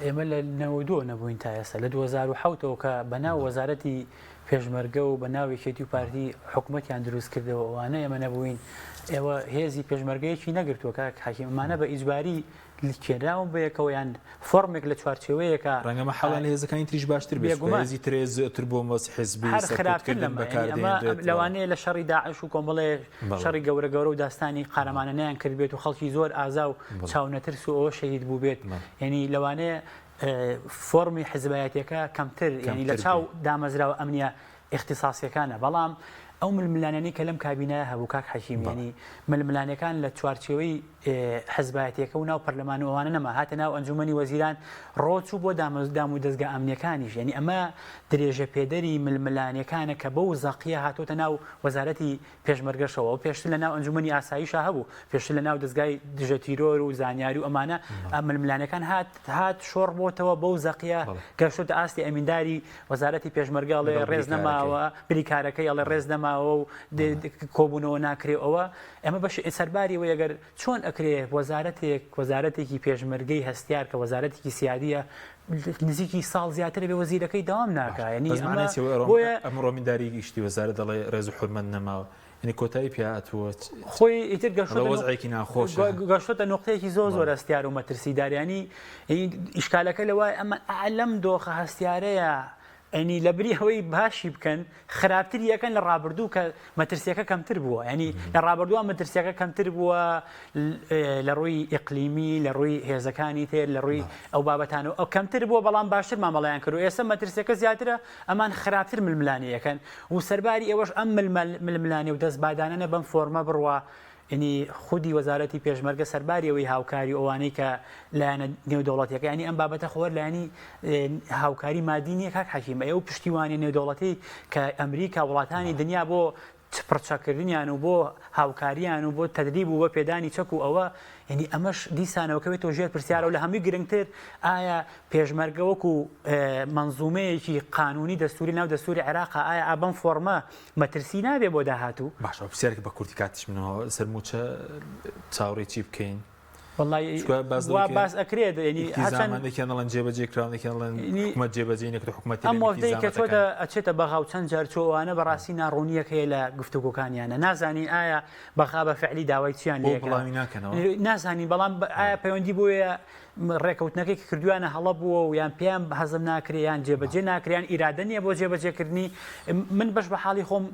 ئێمە لە 92 نەبووین تا ئێستا لە 2007 ەوە کە بەناو وەزارەتی پێشمەرگە و بەناو یەکێتی و پارتی حکومەتیان دروست کردەوە ئەوانە ئێمە نەبووین ئێوە هێزی پێشمەرگەیەکی نەگرتووە کاک حەکیم ئەمانە بە ئیجباری لکێنراون بەیەکەوە یان فۆرمێک لە چوارچێوەیەکە ڕەنگە مەحاڵیان لە هێزەکانی تریش باشتر بێت چونکە بێگومان هێزی ترێ زۆرتر بۆ مەس حزبی هەر خراپتر سەرکوتکردن لەمە یعنی ئەمە بەکاردێنرێت بەڵێ لەوانەیە لە شەڕی داعش و کۆمەڵێ بەڵێ شەڕی گەورە گەورە و داستانی قارەمانانەیان کردبێت و خەڵکی زۆر ئازا و بەڵێ چاونەترس و ئەوە شەهید بووبێت بەڵێ یعنی لەوانەیە فۆرمی حزبایەتیەکە کەمتر یعنی لە کەمتر چاو بێ. دامەزراوە ئەمنیە ئیختیساسیەکانە بەڵام ئەو ململانێنەی کە لەم کابینایە هەبوو کاک حەکیم بەڵێ. یعنی ململانێکان لە چوارچێوەی حزبایەتیەکە و ناو پەرلەمان و ئەوانە نەما هاتە ناو ئەنجومەنی وەزیران ڕۆچوو بۆ دام و دەزگا ئەمنیەکانیش یعنی ئەمە درێژە پێدەری ململانێکانە کە بەو زەقیە هاتۆتە ناو وەزارەتی پێشمەرگەشەوە ئەو پێشتر لە ناو ئەنجومەنی ئاسایشا هەبوو پێشتر لە ناو دەزگای دژە تیرۆر و زانیاری و ئەمانە ململانێکان هات هات شۆڕ بۆتەوە بەو زەقیە گەشتۆتە ئاستی ئەمینداری وەزارەتی پێشمەرگە ئەڵێ ڕێز نەماوە بریکارەکەی ئەڵێ ڕێز نەماوە و کۆبوونەوە ناکرێ ئەوە ئەمە بەش سەرباری ئەوەی ئەگەر چۆن ئەکرێ وەزارەتێک وەزارەتێکی پێشمەرگەی هەستیار کە وەزارەتێکی سیادیە نزیکی ساڵ زیاتر بێ وەزیرەکەی داوام ناکا یعنی بەس ئەمە معنای چیە بۆیە ئەمڕۆ ئەمینداری گشتی وەزارەت دەڵێ ڕێز و حورمەت نەماوە. یعنی کۆتایی پێ هاتووە خۆی ئیتر گەشتۆتە وەزعێکی ناخۆش گەشتۆتە نوقتەیەکی زۆر زۆر هەستیار و مەترسیدار ینی ئیشکالەکە لەوای ئەمە لەم دۆخە هەستیارەیە ئەنی لە بری ئەوەی باشی بکەن خراپتری ئەکەن لە ڕابردوو کە مەترسیەکە کەمتر بووە ینی لە ڕابردووە مەترسیەکە کەمتر بووە لە ڕووی ئیقلیمی لە ڕووی هێزەکانی تر لە ڕووی ئەو بابەتان و ئەو کەمتر بووە بەڵام باشتر مامەڵیان کرد و ئێستا مەترسیەکە زیاترە ئەمان خراپتر ململانێیەکەن و سەرباری ئەوەش ئەم ململانێ و دەستبادانەنە بەم فۆرمە بڕوا یەنی خودی وەزارەتی پێشمەرگە سەرباری ئەوەی هاوکاری و ئەوانەی کە لایەنە نێودەوڵەتیەکە ینی ئەم بابەتە خۆر لایەنی هاوکاری مادی نییە کاک حەکیم ئەو پشتیوانی نێودەوڵەتی کە ئەمریکا وڵاتانی دنیا بۆ پڕچەکردنیان و بۆ هاوکاریان و بۆ تەدریب و بە پێدانی چەک و ئەوە یعنی ئەمەش دیسانەوە کەوێتەوە ژێر پرسیارەوە لە هەمووی گرنگتر ئایا پێشمەرگە وەکو مەنزومەیەکی قانونی دەستوری ناو دەستوری عێراق ئایا ئابەم فۆرمە مەترسی نابێ بۆ داهاتوو؟ باشە پرسیارێک بە کورتی کاتیش منەوە سەر مووچە چاوەڕێی چی بکەین؟ وەڵای چونکە باس وا لەوەی کە باس ئەکرێت یعنی هەرچەند ئیلتیزامانێکیان دەڵێن جێبەجێ کراون یەکیان دەڵێن حکومەت جێبەجێی نەکرد حکومەتی ئەم وەفدەی کە چۆتە ئەچێتە بەغا و چەند جار چۆ ئەوانە بەڕاستی ناڕوونیەک هەیە لە گفتوگۆکانیانە نازانین ئایا بەغا بە فعلی داوای چیان لێ بڵاوی ناکەنەوە نازانین بەڵام ئایا پەیوەندی بۆیە ڕێکەوتنەکەی کە کردویانە هەڵە بووە و یان پێیان هەزم ناکرێ یان جێبەجێ ناکرێ یان ئیرادە نییە بۆ جێبەجێکردنی من بەش بە حاڵی خۆم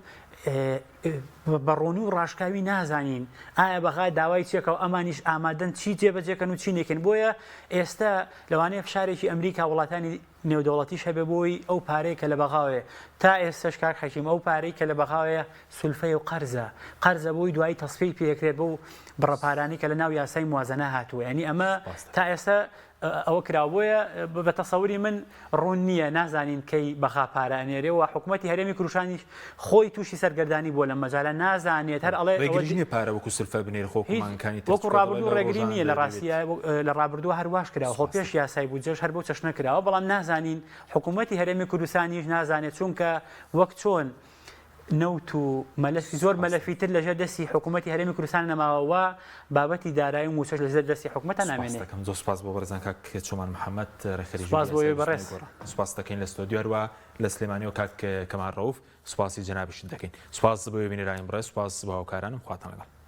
بە ڕوونی و ڕاشکاوی نازانین ئایا بەغا داوای چێکە و ئەمانیش ئامادەن چی جێبەجێکەن و چی نەکەن بۆیە ئێستا لەوانەیە فشارێکی ئەمریکا وڵاتانی نێودەوڵەتیش هەبێ بۆی ئەو پارەی کە لە بەغاوەیە تا ئێستەش کاک حەکیم ئەو پارەی کە لە بەغاوەیە سولفەیە و قەرزە قەرزە بۆی دوایی تەسفیەی پێکرێت بەو بڕە پارانەی کە لە ناو یاسای موازەنە هاتووە یعنی ئەمە تا ئێستا ئەوە کراوە بۆیە بە تەسەوری من ڕوون نییە نازانین کەی بەغا پارە ئەنێرێ و حکوومەتی هەرێمی کوردستانیش خۆی تووشی سەرگەردانی بووە لەم مەجالە نازانێت هەر ئەڵێ ڕێگریش نییە پارە وەکو سلفە بنێرێ خۆ هیچ کۆمانکانی تر وەکو چونکە دەڵێ ڕابردوو لە ڕێگری ڕۆژان نییە لە دەبێت. ڕاستیە لە ڕابردوو هەر واش کراوە خۆ سوپاس پێش یاسای بودجەش هەر بەو چەشنە کراوە بەڵام نازانین حکوومەتی هەرێمی کوردستانیش نازانێت چونکە وەک چۆن نەوت و مەلەفی زۆر سوپاس مەلەفی تر لەژێر دەستی حکوومەتی هەرێمی کوردستان نەماوە و بابەتی دارایی و مووچەش لەژێر دەستی حکوومەتە سوپاس نامێنێ. دەکەم زۆر سوپاس بۆ بەڕێزان کاک چۆمان محەمەد ڕێکخەری سوپاس ژووری بۆ یاسای ئێوەی بەڕێز. بزوتنەوەی گۆڕان سوپاس دەکەین لە ستۆدیۆ هەروە لە سلێمانیەوە کاک کەمال ڕەوف سوپاسی جەنابیشت دەکەین سوپاس بۆ بینەرانی بەڕێز سوپاس بۆ هاوکارانم خواتان لەگەڵ.